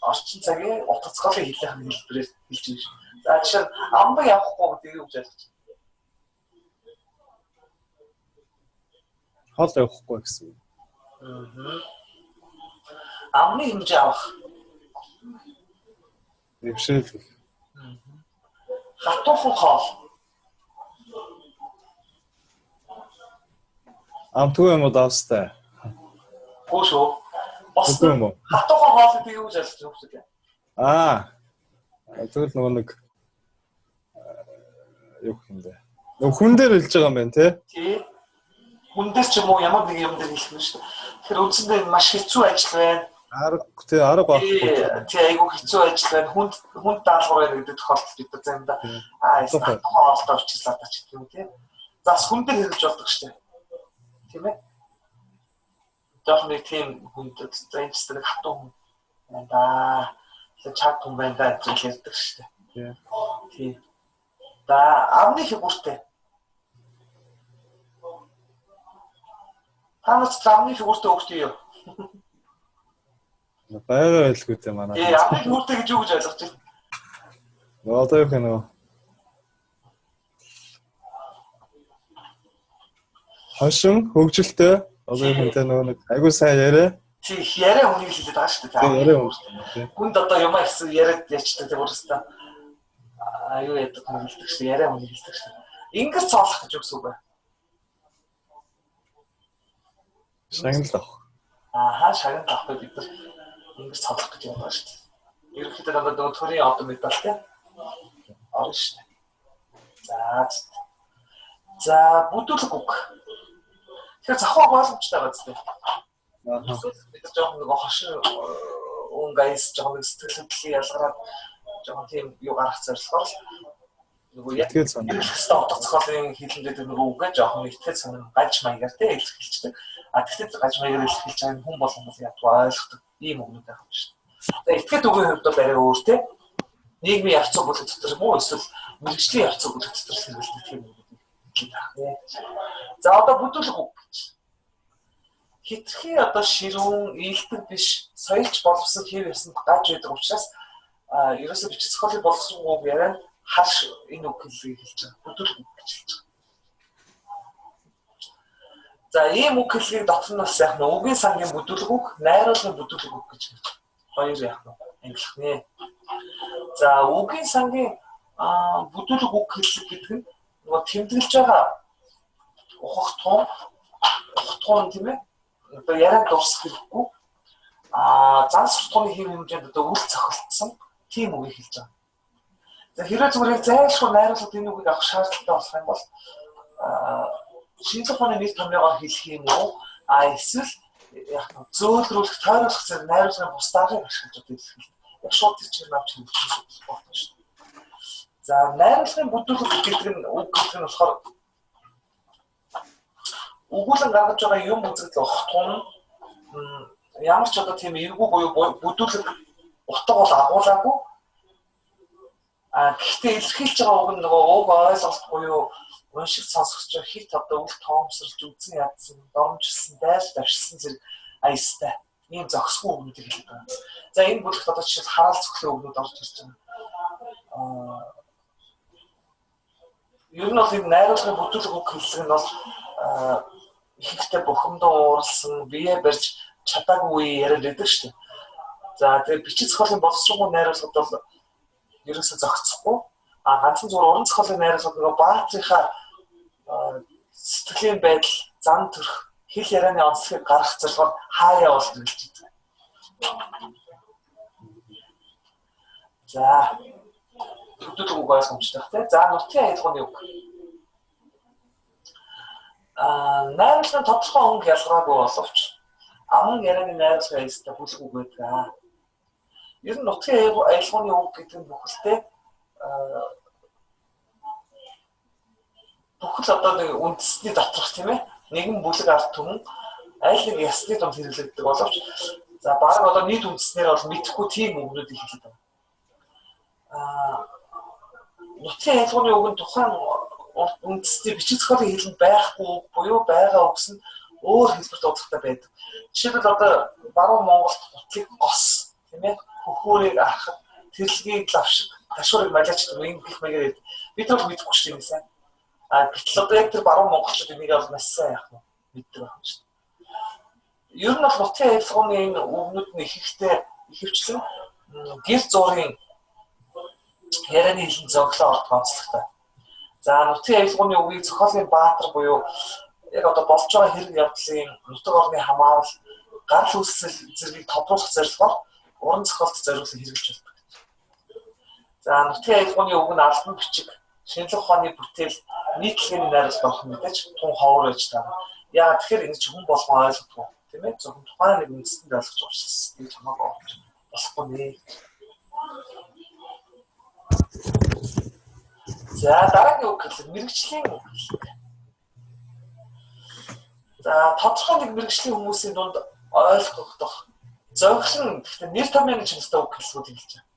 Орчин цагийн утга зохиолын хэллэх нь хэлбэрээр хэлж байна шүү. За жишээ нь амбан явахгүй гэдэг юу гэж ойлгож байна? Хол явахгүй гэсэн. Аа. Амны хэмжээ авах. Дэвшээл. Хатуухан хоол. Амтгүй юм уу давстай? Гүү шүү. Бос юм уу? Хатуухан хоол гэдэг юу гэж ойлгож байна вэ? Аа. Тэгвэл нөгөө нэг юу гэх юм бэ? Нөгөө хүн дээр хэлж байгаа юм байна тий? Тий. Хүн дээр ч юм уу ямар нэг юм дээр хэлэх нь шүү дээ. Тэгэхээр үндсэндээ маш хэцүү ажил байна. Арга тий арга байхгүй. Тий айгүй хэцүү ажил байна. Хүнд хүнд даалгавар байна гэдэг тохиолдолд бид нар заримдаа аа хатуухан хоолтой авчислаа та ч гэх юм тий. За бас хүн дээр хэрэглэж болдог шүү дээ. Тийм ээ. Жохон нэг тийм хүнд за энэ ч нэг хатуу хүн байна да. Тэгэхээр чад хүн байна да гэж ярьдаг шүү дээ. Тий. За амны фигуртэй. Та нар ч амны фигуртэй өгч юу? Байгаа байлгүй дээ манай. Тий, амны фигуртэй гэж юу гэж ойлгож байна? Одоо юу гэнэ? Хошин хөгжилтэй одоо юу гэнэ нөгөө нэг айгуу сайн яриа. Тий, яриа хүнийг хэлээд байгаа шүү дээ. Яриа хүн. Хүнд одоо юм аа гэсэн яриад ячдаг тийм өөрөөсөө аюу яадаг хүн хэлдэг шүү дээ. Яриа хүнийг хэлдэг шүү дээ. Ингэр цоолох гэж үгс үг байна. Шагнал авах. Ааха, шагнал авах бид нар ингэр цоолох гэж явдаг шүү дээ. Ерөнхийдөө дандаа нөгөө төрийн одоо медаль тийм орно шүү дээ. За. За, бүдүүлэг үг. Тэгэхээр завхаа ойлгомжтой байгаа зү. Бид нар жоохон нөгөө хошин өнгө аяс жоохон нэг сэтгэл хөдлөлийн ялгараад жоохон тийм юу гаргах зорилгоор л нөгөө яг Итгэл сонир. Хэвээр утга зохиолын хэлэн дээр нөгөө үгээ жоохон итгэл сонир гаж маягаар тийм илэрхийлждэг. А тэгвэл гаж маягаар илэрхийлж байгаа нь хүн болгон бол ядгүй ойлгодог ийм үгнүүд байх юм шүү дээ. За итгэл үгийн хувьд бол арай өөр тийм нийгмийн явц бүлэг дотор юм уу эсвэл мэргэжлийн явц бүлэг дотор хэрэглэдэг тийм үгнүүд байх нэ. За одоо бүдүүлэг үг гэж. Хитрхи одоо ширүүн, ээлдэг биш, соёлч боловсон хэв ясанд гаж байдаг учраас ерөөсөө бичиг зохиолын боловсон үг ярианд хаш энэ үг хэллэгийг хэлж байгаа. Бүдүүлэг үг гэж хэлж байгаа. За ийм үг хэллэгийг дотор нь бас яг нь үгийн сангийн бүдүүлэг үг, найруулгын бүдүүлэг үг гэж хоёр яг нь ангилах нэ. За үгийн сангийн бүдүүлэг үг хэллэг гэдэг нь нөгөө тэмдэглэж байгаа ухах тун тийм ээ. Одоо ярианд дурсах хэрэггүй. Зан суртахууны хэв хэмжээнд одоо үл цохилдсон тийм үгийг хэлж байгаа. За хэрвээ зүгээр яг зайлшгүй найруулгад энэ үгийг авах шаардлагатай болох юм бол шинжлэх ухааны нэр томьёогоор хэлэх юм уу? Эсвэл яг зөөлрүүлэх, тойруулах зэрэг найруулгын бус даргаыг ашиглаж одоо илэрхийлдэг. Яг шууд тэр чигээр авч хэрэгжүүлэх болно шүү дээ. За найруулгын бүдүүлэг гэдэг нь үг гэдэг нь болохоор өгүүлэн гаргаж байгаа юм үзэгдэл огтхон ямар ч одоо тийм эвгүй буюу бүдүүлэг утга бол агуулаагүй. Гэхдээ илэрхийлж байгаа үг нь нөгөө уг ойлголт буюу уншиг сонсогч хит одоо үл тоомсорлж үзэн ядсан, доромжилсан, дайрч давшилсан зэрэг аястай ийм зохисгүй үгнүүдийг хэлдэг байна. За энэ бүлэгт одоо жишээл хараал цохлын үгнүүд орж ирж байгаа. Ер нь бол энэ найруулгын бүдүүлэг үг хэллэг нь бол ихэнхдээ бухимдан ууралсан, бие барьж чадаагүй үе яриад байдаг шүү дээ. За тэгээ бичиг зохиолын боловсруулгын найруулгад бол ерөөсөө зохицохгүй. Ганцхан зүгээр уран зохиолын найруулгад нөгөө баатрынхаа сэтгэлийн байдал, зан төрх, хэл ярианы онцлогийг гаргах зорилгоор хаяа бол хэрэглэж байдаг. За бүдүүлэг үг ойлгомжтой байх тийм. За нутгийн аялгауны үг. Найруулгын тодорхой өнгө ялгараагүй боловч аман ярианы найруулгын аястай бүлэг үг байдаг. Ер нь нутгийн аялгауны үг гэдэг нь бүхэлдээ бүхэл одоо нэг үндэсний доторх тийм ээ нэгэн бүлэг ард түмэн аль нэг ясны дунд хэрэглэгддэг боловч за баг одоо нийт үндэснээр бол мэдэхгүй тийм үгнүүдийг хэлдэг байна. Нутгийн аялгауны үг нь тухайн үндэсний бичиг зохиолын хэлэнд байхгүй үг буюу байгаа үгс нь өөр хэлбэрт удахтай байдаг. Жишээлбэл одоо баруун Монголд гутлыг гос тийм ээ хөхөөрийг архад тэрлэгийг лавшиг ташуурыг малиач гэдэг юм гэх маягаар ярьдаг. Бид нар мэдэхгүй шүү дээ сайн. Гэтэл одоо яг тэр баруун монголчууд энийг бол маш сайн яах нь мэддэг байх юм шүү дээ. Ер нь бол нутгийн аялгауны энэ үгнүүд нь ихэнхдээ ихэвчлэн гэр зуурын ярианы хэлэн зөглөө ордог онцлогтой. За нутгийн аялгауны үгийг зохиолын баатар буюу яг одоо болж байгаа хэрэг явдлын нутаг орны хамаарал гарал үүсэл зэргийг тодруулах зорилгоор уран зохиолд зориулсан хэрэглэж болдог. За нутгийн аялгауны үг нь албан бичиг, шинжлэх ухааны бүтээл, нийтлэгийн найруулалт орох мэдээж тун ховор байж таарна. Яа тэгэхээр энэ чинь хүн болгон ойлгохгүй тийм ээ зөвхөн тухайн нэг үндэстэнд ойлгож байгаа учраас энэ хамаагүй орж болохгүй нэ. За дараагийн үг хэлэг мэрэгжлийн үг хэлэг. За тодорхой нэг мэрэгжлийн хүмүүсийн дунд ойлгогдох зохилон гэхдээ нэр томьёоны чанартай үг хэллэгүүд хэлж байгаа.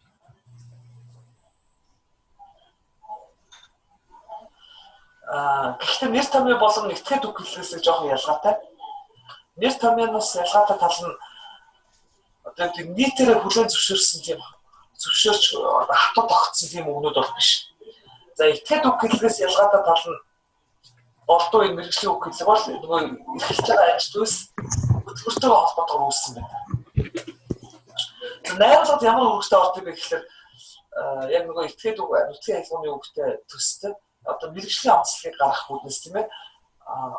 Гэхдээ нэр томьёо болон этгээд үг хэллэгээс жоохон ялгаатай. Нэр томьёоноос ялгаатай тал нь одоо тийм нийтээрээ хүлээн зөвшөөрсөн тийм зөвшөөрч хатуу тогтсон тийм үгнүүд бол биш. За этгээд үг хэллэгээс ялгаатай тал нь болдуу энэ мэрэгжлийн үг хэллэг бол нөгөө эрхэлж байгаа аж үйлс хөдөлмөртэйгээ холбоотойгоор үүссэн байна. За найруулгад ямар үүрэгтэй ордог вэ гэхээр яг нөгөө этгээд үг нутгийн аялгауны үгтэй төстэй одоо мэрэгжлийн онцлогийг гаргах үүднээс тийм ээ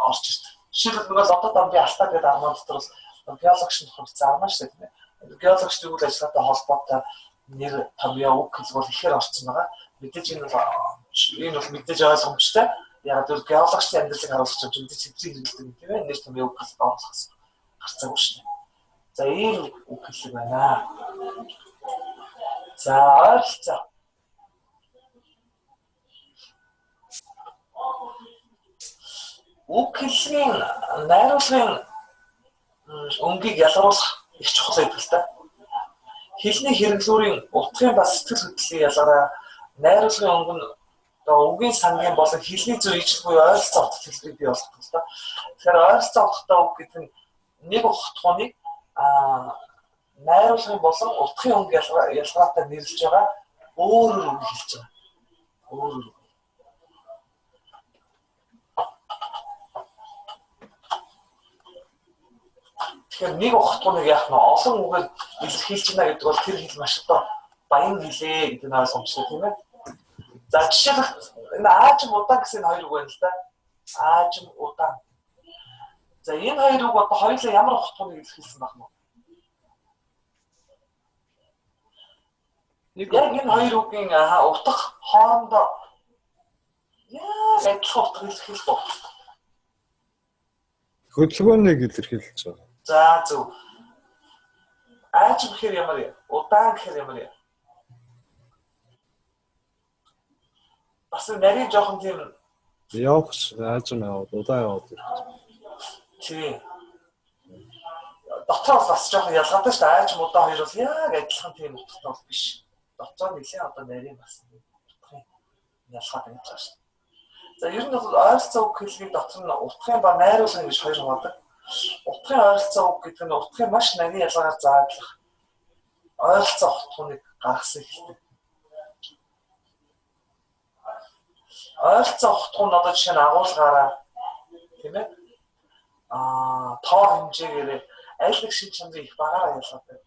орж ирдэг. Жишээлбэл нөгөө лодод дамбын алтаа гэдэг арман дотор бол геологч нөхөр бичсэн арман шүү дээ тийм ээ. Геологчдын үйл ажиллагаатай холбоотой нэр томьёо үг хэлбэл бол ихээр орсон байгаа. Мэдээж энэ бол мэдээж ойлгомжтой. Яг л геологчдын амьдралыг харуулах чинь мэдээж сэдвийг хэрэглэдэг юм тийм ээ. Нэр томьёо үг хэлбэл оруулах гарцаагүй шүү дээ. За ийм үг хэллэг байна. За ойролцоо. Үг хэллэгийн найруулгын өнгийг ялгаруулах их чухал байдаг л та. Хэлний хэрэглүүрийн утгын ба сэтгэл хөдлөлийн ялгаараа найруулгын өнгө нь одоо үгийн сангийн болон хэлний зүй ижил буюу ойролцоо утга хэлбэрийг бий болгодог л та. Тэгэхээр ойролцоо утгатай үг гэдэг нь нэг утгыг найруулгын болон утгын өнгө ялгаатай нэрлэж байгаа өөр өөр үг хэлж байгаа. Өөр өөр. Тэгэхээр нэг утгыг яах нь олон үгээр илэрхийлж байна гэдэг бол тэр хэл маш одоо баян хэлээ гэдэг нь ойлгомжтой тийм ээ. За жишээлбэл энэ аажим удаан гэсэн энэ хоёр үг байна л да. Аажим удаан. За энэ хоёр үг одоо хоёулаа ямар утгыг илэрхийлсэн байх нь вэ? Яг энэ хоёр үгийн утга хоорондоо яг адилхан утга илэрхийлэх үү? Хөдөлгөөнийг илэрхийлж байгаа. За зөв. Аажим гэхээр ямар юм? Удаан гэхээр ямар юм? Бас нарийн жоохон тийм явах аажим яваад удаан яваад ирэх. Тийм. Дотор бол бас жоохон ялгаатай шүү дээ. Аажим удаан хоёр бол яг адилхан тийм утгатай бол биш. Дотор нэлээд одоо нарийн бас утгын ялгаа байж байгаа шүү дээ. За ер нь бол ойролцоо үг хэллэгийг дотор нь утгын ба найруулгын гэж хоёр хуваадаг. Утгын ойролцоо үг гэдэг нь утгын маш нарийн ялгаагаар заадлах ойролцоо утгыг гаргасан хэлдэг. Ойролцоо утга нь одоо жишээ нь агуулгаараа тийм ээ тоо хэмжээгээрээ аль нэг шин чанарын их багаараа ялгаатай.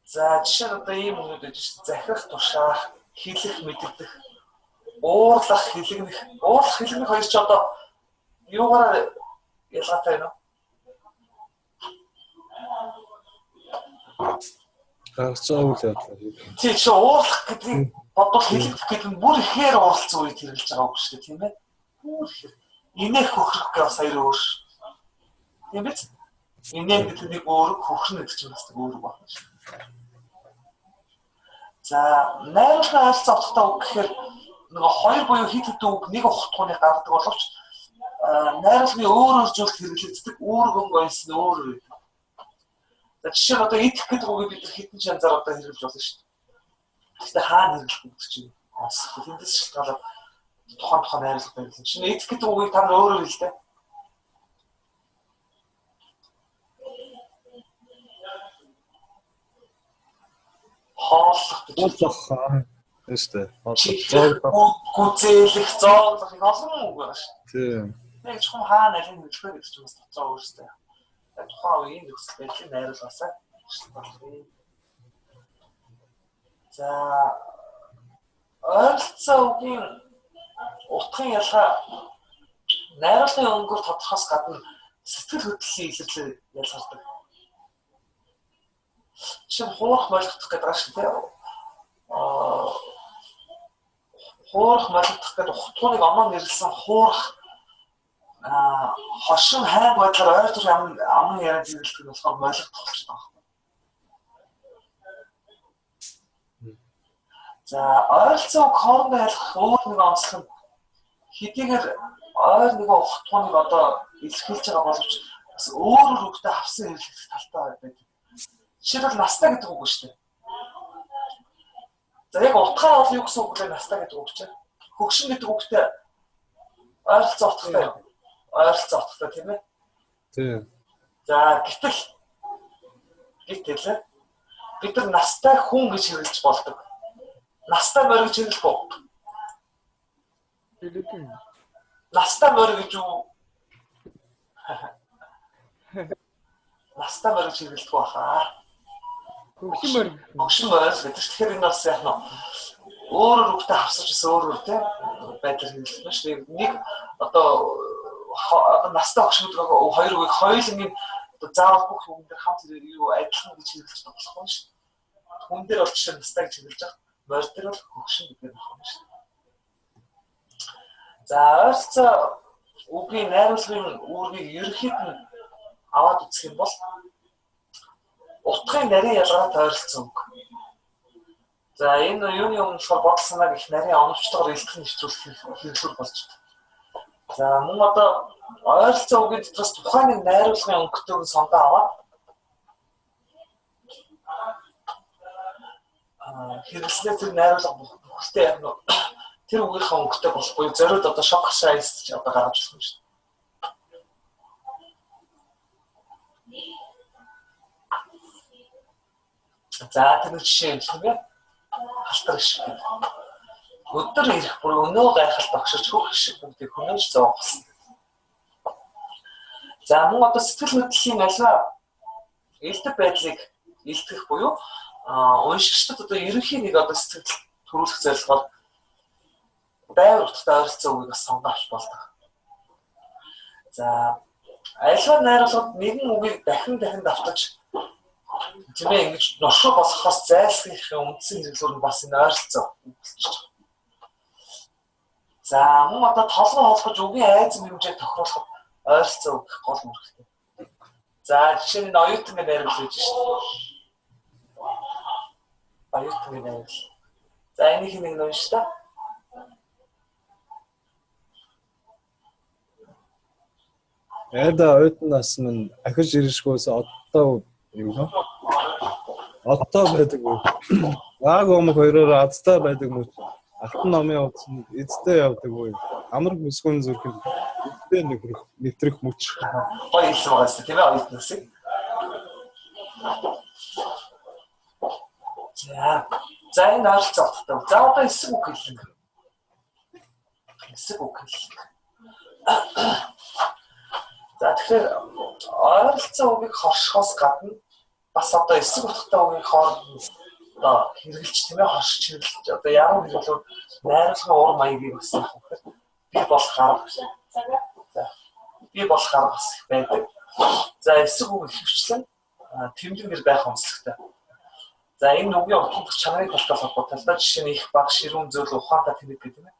За жишээ нь одоо ийм үгнүүд байж шин захирах, тушаах, хэлэх, мэдэгдэх, уурлах, хэлэгнэх. Уурлах, хэлэгнэх хоёр ч одоо юугаараа ялгаатай байна уу? Гарч байгаа үйл явдал. Тийм чи уурлах гэдгийг бодвол хэлэгдэх гэдэг нь бүр ихээр уурлцсан үед хэрэглэж байгаа үг шүү дээ тийм ээ. Бүр ихээр. Инээх хөхрөх гэх бас хоёр өөр. Тийм биз? Инээх гэдэг нэг өөр, хөхрөн гэдэг чинь бас нэг өөр байна шүү. За найруулгын ойролцоо утгатай үг гэхээр нөгөө хоёр буюу хэд хэдэн үг нэг утгыг гаргадаг боловч найруулгын өөр өөр зүйлд хэрэглэгддэг үүрэг байсан өөр өөр. За жишээ нь одоо идэх гэдэг үгийг бид хэдэн янзаар одоо хэрэглэж болно шүү дээ. Гэхдээ хаана хэрэглэх гэдэг чинь онцлог. Тэндээс шалтгаалаад тухайн найруулга байрлал. Жишээ нь идэх гэдэг үгийг та нар өөрөөр хэлдэг. Хооллох гэж. Хооллох тийм шүү дээ. Хооллох, гүзээлэх, зооглох их олон үг байгаа шүү. Тийм. Яг чухам хаана алийг хэрэглэх вэ гэдэг чинь бас дотроо өөрсдөө. Тухайн үеийн нөхцөл байдлын найруулгаас шалтгаална. За ойролцоо үгийн утгын ялгаа найруулгын өнгөөр тодорхоос гадна сэтгэл хөдлөлийн илэрлэл ялгардаг. Жишээ нь хуурах молигдох гэдэг байгаа шүү дээ. Хуурах молигдох гэдэг утгууныг оноо нэрлсэн хуурах хошин хайг байдлаар ойр зүрх аман яриад зэрэглэх нь болохоор молигдох болчиход байгаа юм. За ойролцоо хоорондоо ялгах өөр нэг онцлог нь хэдийгээр ойр нэгэн утгууныг одоо илэрхийлж байгаа боловч бас өөр өөр үгтэй авсан хэрэглэх талтай байдаг. Жишээлбэл настай гэдэг үг шүү дээ. За яг утгаа бол юу гэсэн үг вэ? Настай гэдэг үг чинь. Хөгшин гэдэг үгтэй ойролцоо утгатай юу? Ойролцоо утгатай тийм ээ? Тийм. За гэтэл бид нар настай хүн гэж хэрэглэж болдог. Настай морь гэж хэрэглэх үү? Хэрэглэв. Настай морь гэж юу? Настай морь гэж хэрэглэдэг баха. Хөгшин морь. Хөгшин морь гэдэг. Тэгэхээр энэ бас яг нь өөр өөр үгтэй хавсаж гэсэн өөр өөр тийм байдлаар хэрэглэх нь шүү. Нэг одоо настай хөгшин гэдэг хоёр үгийг хоёулангийн одоо заавал бүх үгэн дээр хамт юу адилхан гэж хэрэглэж болохгүй шүү. Хүн дээр бол жишээ настай гэж хэрэглэж байгаа. Морь дээр бол хөгшин гэдэг нь байна шүү. За ойролцоо үгийн найруулгын үүргийг ерөнхийд нь аваад үзэх юм бол утгын нарийн ялгаатай ойролцоо үг. За энэ юуны өмнө болохоор бодол санааг их нарийн оновчтойгоор илтгэх нэвтрүүлэх хэрэглүүр болж байна. За мөн одоо ойролцоо үгийн дотроос тухайн нэг найруулгын өнгөтэйг нь сонгоо аваад хэрэглэснээр тэр найруулга бүхэлдээ яг нь тэр үгийнхээ өнгөтэй болох буюу зориуд одоо шок хашаа эсч одоо гаргаж ирсэн шүү дээ. За тэр нэг жишээ юм тийм ээ. Халтар шиг гэдэг. Өдөр ирэх бүр өнөө гайхалт огширч хөх шиг бүгдийг хөнөөж зоогсон. За мөн одоо сэтгэл хөдлөлийн альва элдв байдлыг илтгэх буюу уншигчдад одоо ерөнхий нэг одоо сэтгэл төрүүлэх зорилгоор байр утгатай ойролцоо үгийг бас сонгож авч болдог. За альва найруулгад нэгэн үгийг дахин дахин давтаж тийм ээ ингэж ношрог болохоос зайлсхийхээ үндсэн хэрэглүүр нь бас энэ ойролцоо болчих. За мөн одоо толгой холбож үгийн айзан хэмжээг тохируулахад ойролцоо үг гол үүрэгтэй. За жишээ нь оюутан гэж найруулж байж шүү дээ. Оюутан гэж найруул. За энийг нэг нь унш та. Яда оюутан нас минь ахиж ирэшгүйс одоо юу вэ? Одоо байдаг үү? Баг омог хоёроор азтай байдаг мөч. Алтан номын утас эзтэй явдаг үү? Амар бүсгүн зүрх нь эзтэй нөхрөх нэвтрэх мөч. Гоё хэлсэн байгаа шүү дээ, тийм ээ оюутнасыг. За энэ ойролцоо утгатай. За одоо эсэг үг хэллэг. Эсэг үг хэллэг. За тэгэхээр ойролцоо үгийг хоршихоос гадна бас одоо эсэг утгатай үгийн хооронд одоо хэрэгжилж тийм ээ хоршиж хэрэгжилж одоо яруу хэрэглүүр найруулгын ур маягийг бас яах вэ гэхээр бий болох арга. За бий болох арга бас их байдаг. За эсэг үг ихэвчлэн тэмдэг нэр байх онцлогтой. За энэ үгийн утгах чанарын талтай холбоотой. Талдаа жишээ нь их баг ширүүн зөөл ухаантай тэмдэг гэдэг юм.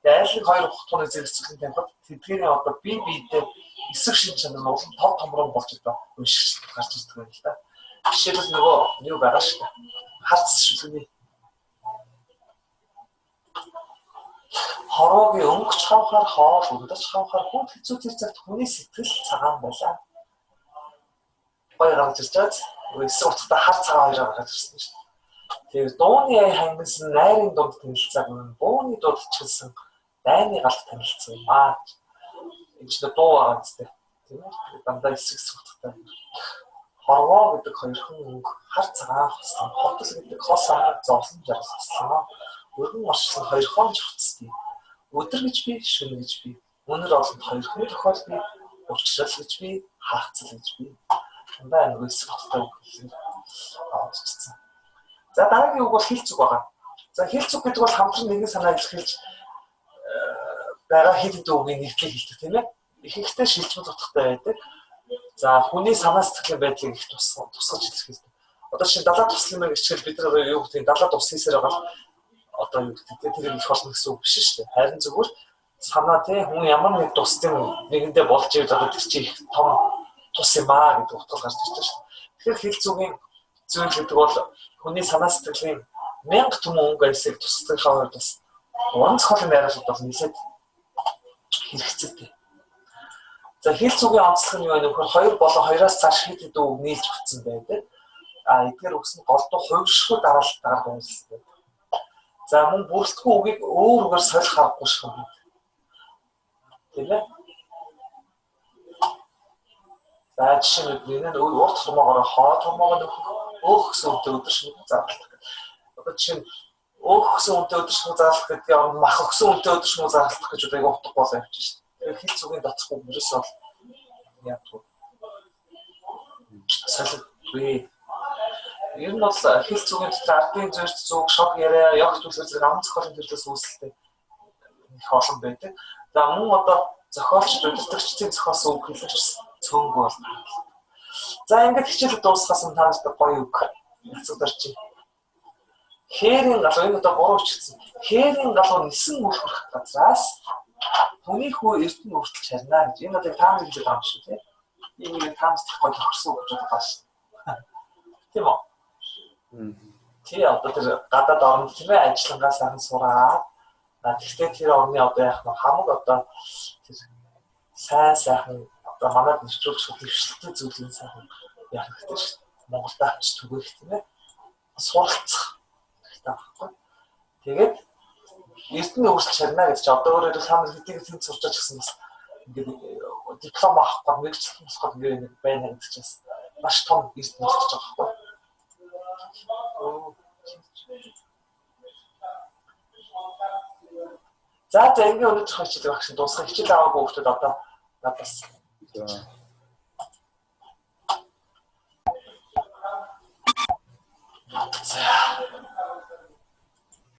Тэгээ айл нэг хоёр утганы зэрэгцүүлэн тавихад тэдгээрийн одоо бие биедээ эсрэг шин чанар нь улам тов томрон болж одоо уншигч гарч ирдэг юм л да. Жишээлбэл нөгөө юу байгаа шүү дээ. Харц шүлгэний хороогийн өнгөч хавхаар хоол өндөрч хавхаар хүнд хэцүү тэр цагт хүний сэтгэл цагаан байлаа. Гоё гарч ирж байгаа. Эсрэг утгатай хар цагаан хоёроо гарч ирсэн шүү дээ. Тэгээд дууны ай хангасан найрын дунд танилцааг нь бууны дунд чилсэн дайны галт танилцсан юм аа. Энэ чинь дуу байгаа зү тийм ээ. Дандаа эсрэг эсрэг утгатай. Хорвоо гэдэг хоёрхан өнгө хар цагаан хослон, хотол гэдэг хос анаг зовлон жаргал хослоо. Өргөн маршлан хоёрхон жавцдгийг. Өдөр гэж би, шөнө гэж би, өнөр олонд хоёрхан тохиол би, учрал гэж би, Хаацал гэж би дандаа нөгөө эсрэг утгатай үг хэлээр авчихсан. За дараагийн үг бол хэлц үг байгаа. За хэлц үг гэдэг бол хамтран нэгэн санаа илэрхийлж байгаа хэд хэдэн үгийн нэгдлийг хэлдэг тийм ээ. Ихэнхдээ шилжмэл утгатай байдаг. За хүний санаа сэтгэлийн байдлыг их тусгаж илэрхийлдэг. Одоо чинь далаа туслан гэж хичээл бид нар юу гэдэг далаа тус хийсээр байгаа одоо юу гэдэг тэр их болно гэсэн үг биш шүү дээ. Харин зүгээр санаа тий хүн ямар нэг тусдын нэгэндээ болж ивэл одоо тэр чинь их том тус юм аа гэдэг утга гарч ирж шүү дээ. Тэгэхээр хэл зүгийн зүйл гэдэг бол хүний санаа сэтгэлийн 1000 түмэн өнгө аясыг тусдахын хувьд бас уран зохиолын найруулгад бол нэлээд хэрэгцээтэй. За хэл зүгийн онцлог нь юу вэ гэхээр хоёр болон хоёроос цааш хэд хэдэн үг нийлж бүтсэн байдаг. А эдгээр үгс нь голдуу хувиршгүй дараалалтаар байрлалсан байдаг. За мөн бүрэлдэхүүн үгийг өөр үгээр солих аргагүй шиг байна. Тийм ээ. За жишээ нь энэ нь урт хормоогоор хоо тормоогоо нөхөх, өөх гэсэн үгтэй өдөр шөнөгүй зарлах. Одоо жишээ нь өөх гэсэн үгтэй өдөр шөнөгүй зарлах гэдгийг орон мах өгсөн үгтэй өдөр шөнөгүй зарлах гэж одоо айгүй утга болоо явчих шин. Тэгэхээр хэл зүгийн доторх үг ерөөсөө бол яадаг. Солигдгүй. Ер нь бол хэл зүгийн дотор ардын зүйрч зүг, шог яриа, явх төлөв зэрэг ам зохиолын төрлөөс үүсэлтэй их олон байдаг. За мөн одоо зохиолчд удирдагчдын зохиосон үг хэлэгч цөөнгөө бол байна. За ингээд хичээлээ дуусгаас өмнө та нарт гоё үг яцдаг чи. Хээрийн галуу энэ одоо буруу бичигдсэн. Хээрийн галуу нисэн үл хүрэх газраас хүний хүү эрдэнэ хүртэл чарна гэж. Энэ одоо та нар хэлээд байгаа юм шүү дээ. Энэ нэг та нарт их гоё тохирсон үг гэж бодож байгаа шүү. Тийм үү? Тий одоо тэр гадаад оронд тийм ээ ажиллангаа сайхан сураад гэхдээ тэр орны одоо яах нь хамаг одоо тэр сайн сайхан одоо манад нэвтрүүлэх дэвшилтэй зүйлийн сайхан яах хэрэгтэй шүү. Монголд авч түгээх тийм ээ. Суралцах хэрэгтэй байхгүй. Тэгээд эрдэнэ өөрчлөлт чарна гэж чи одоо өөрөөр та нар хэдийг тэнд сурч байгаа ч гэсэн бас ингээд диплом авах гээд мэргэжилтэн болох гээд ингээд нэг байна гэдэг чинь бас маш том эрдэнэ болж байгаа байхгүй. За за ингээ өнөөдөр хичээл багш дуусгах хичээл аваагүй хүмүүс одоо надаас. За.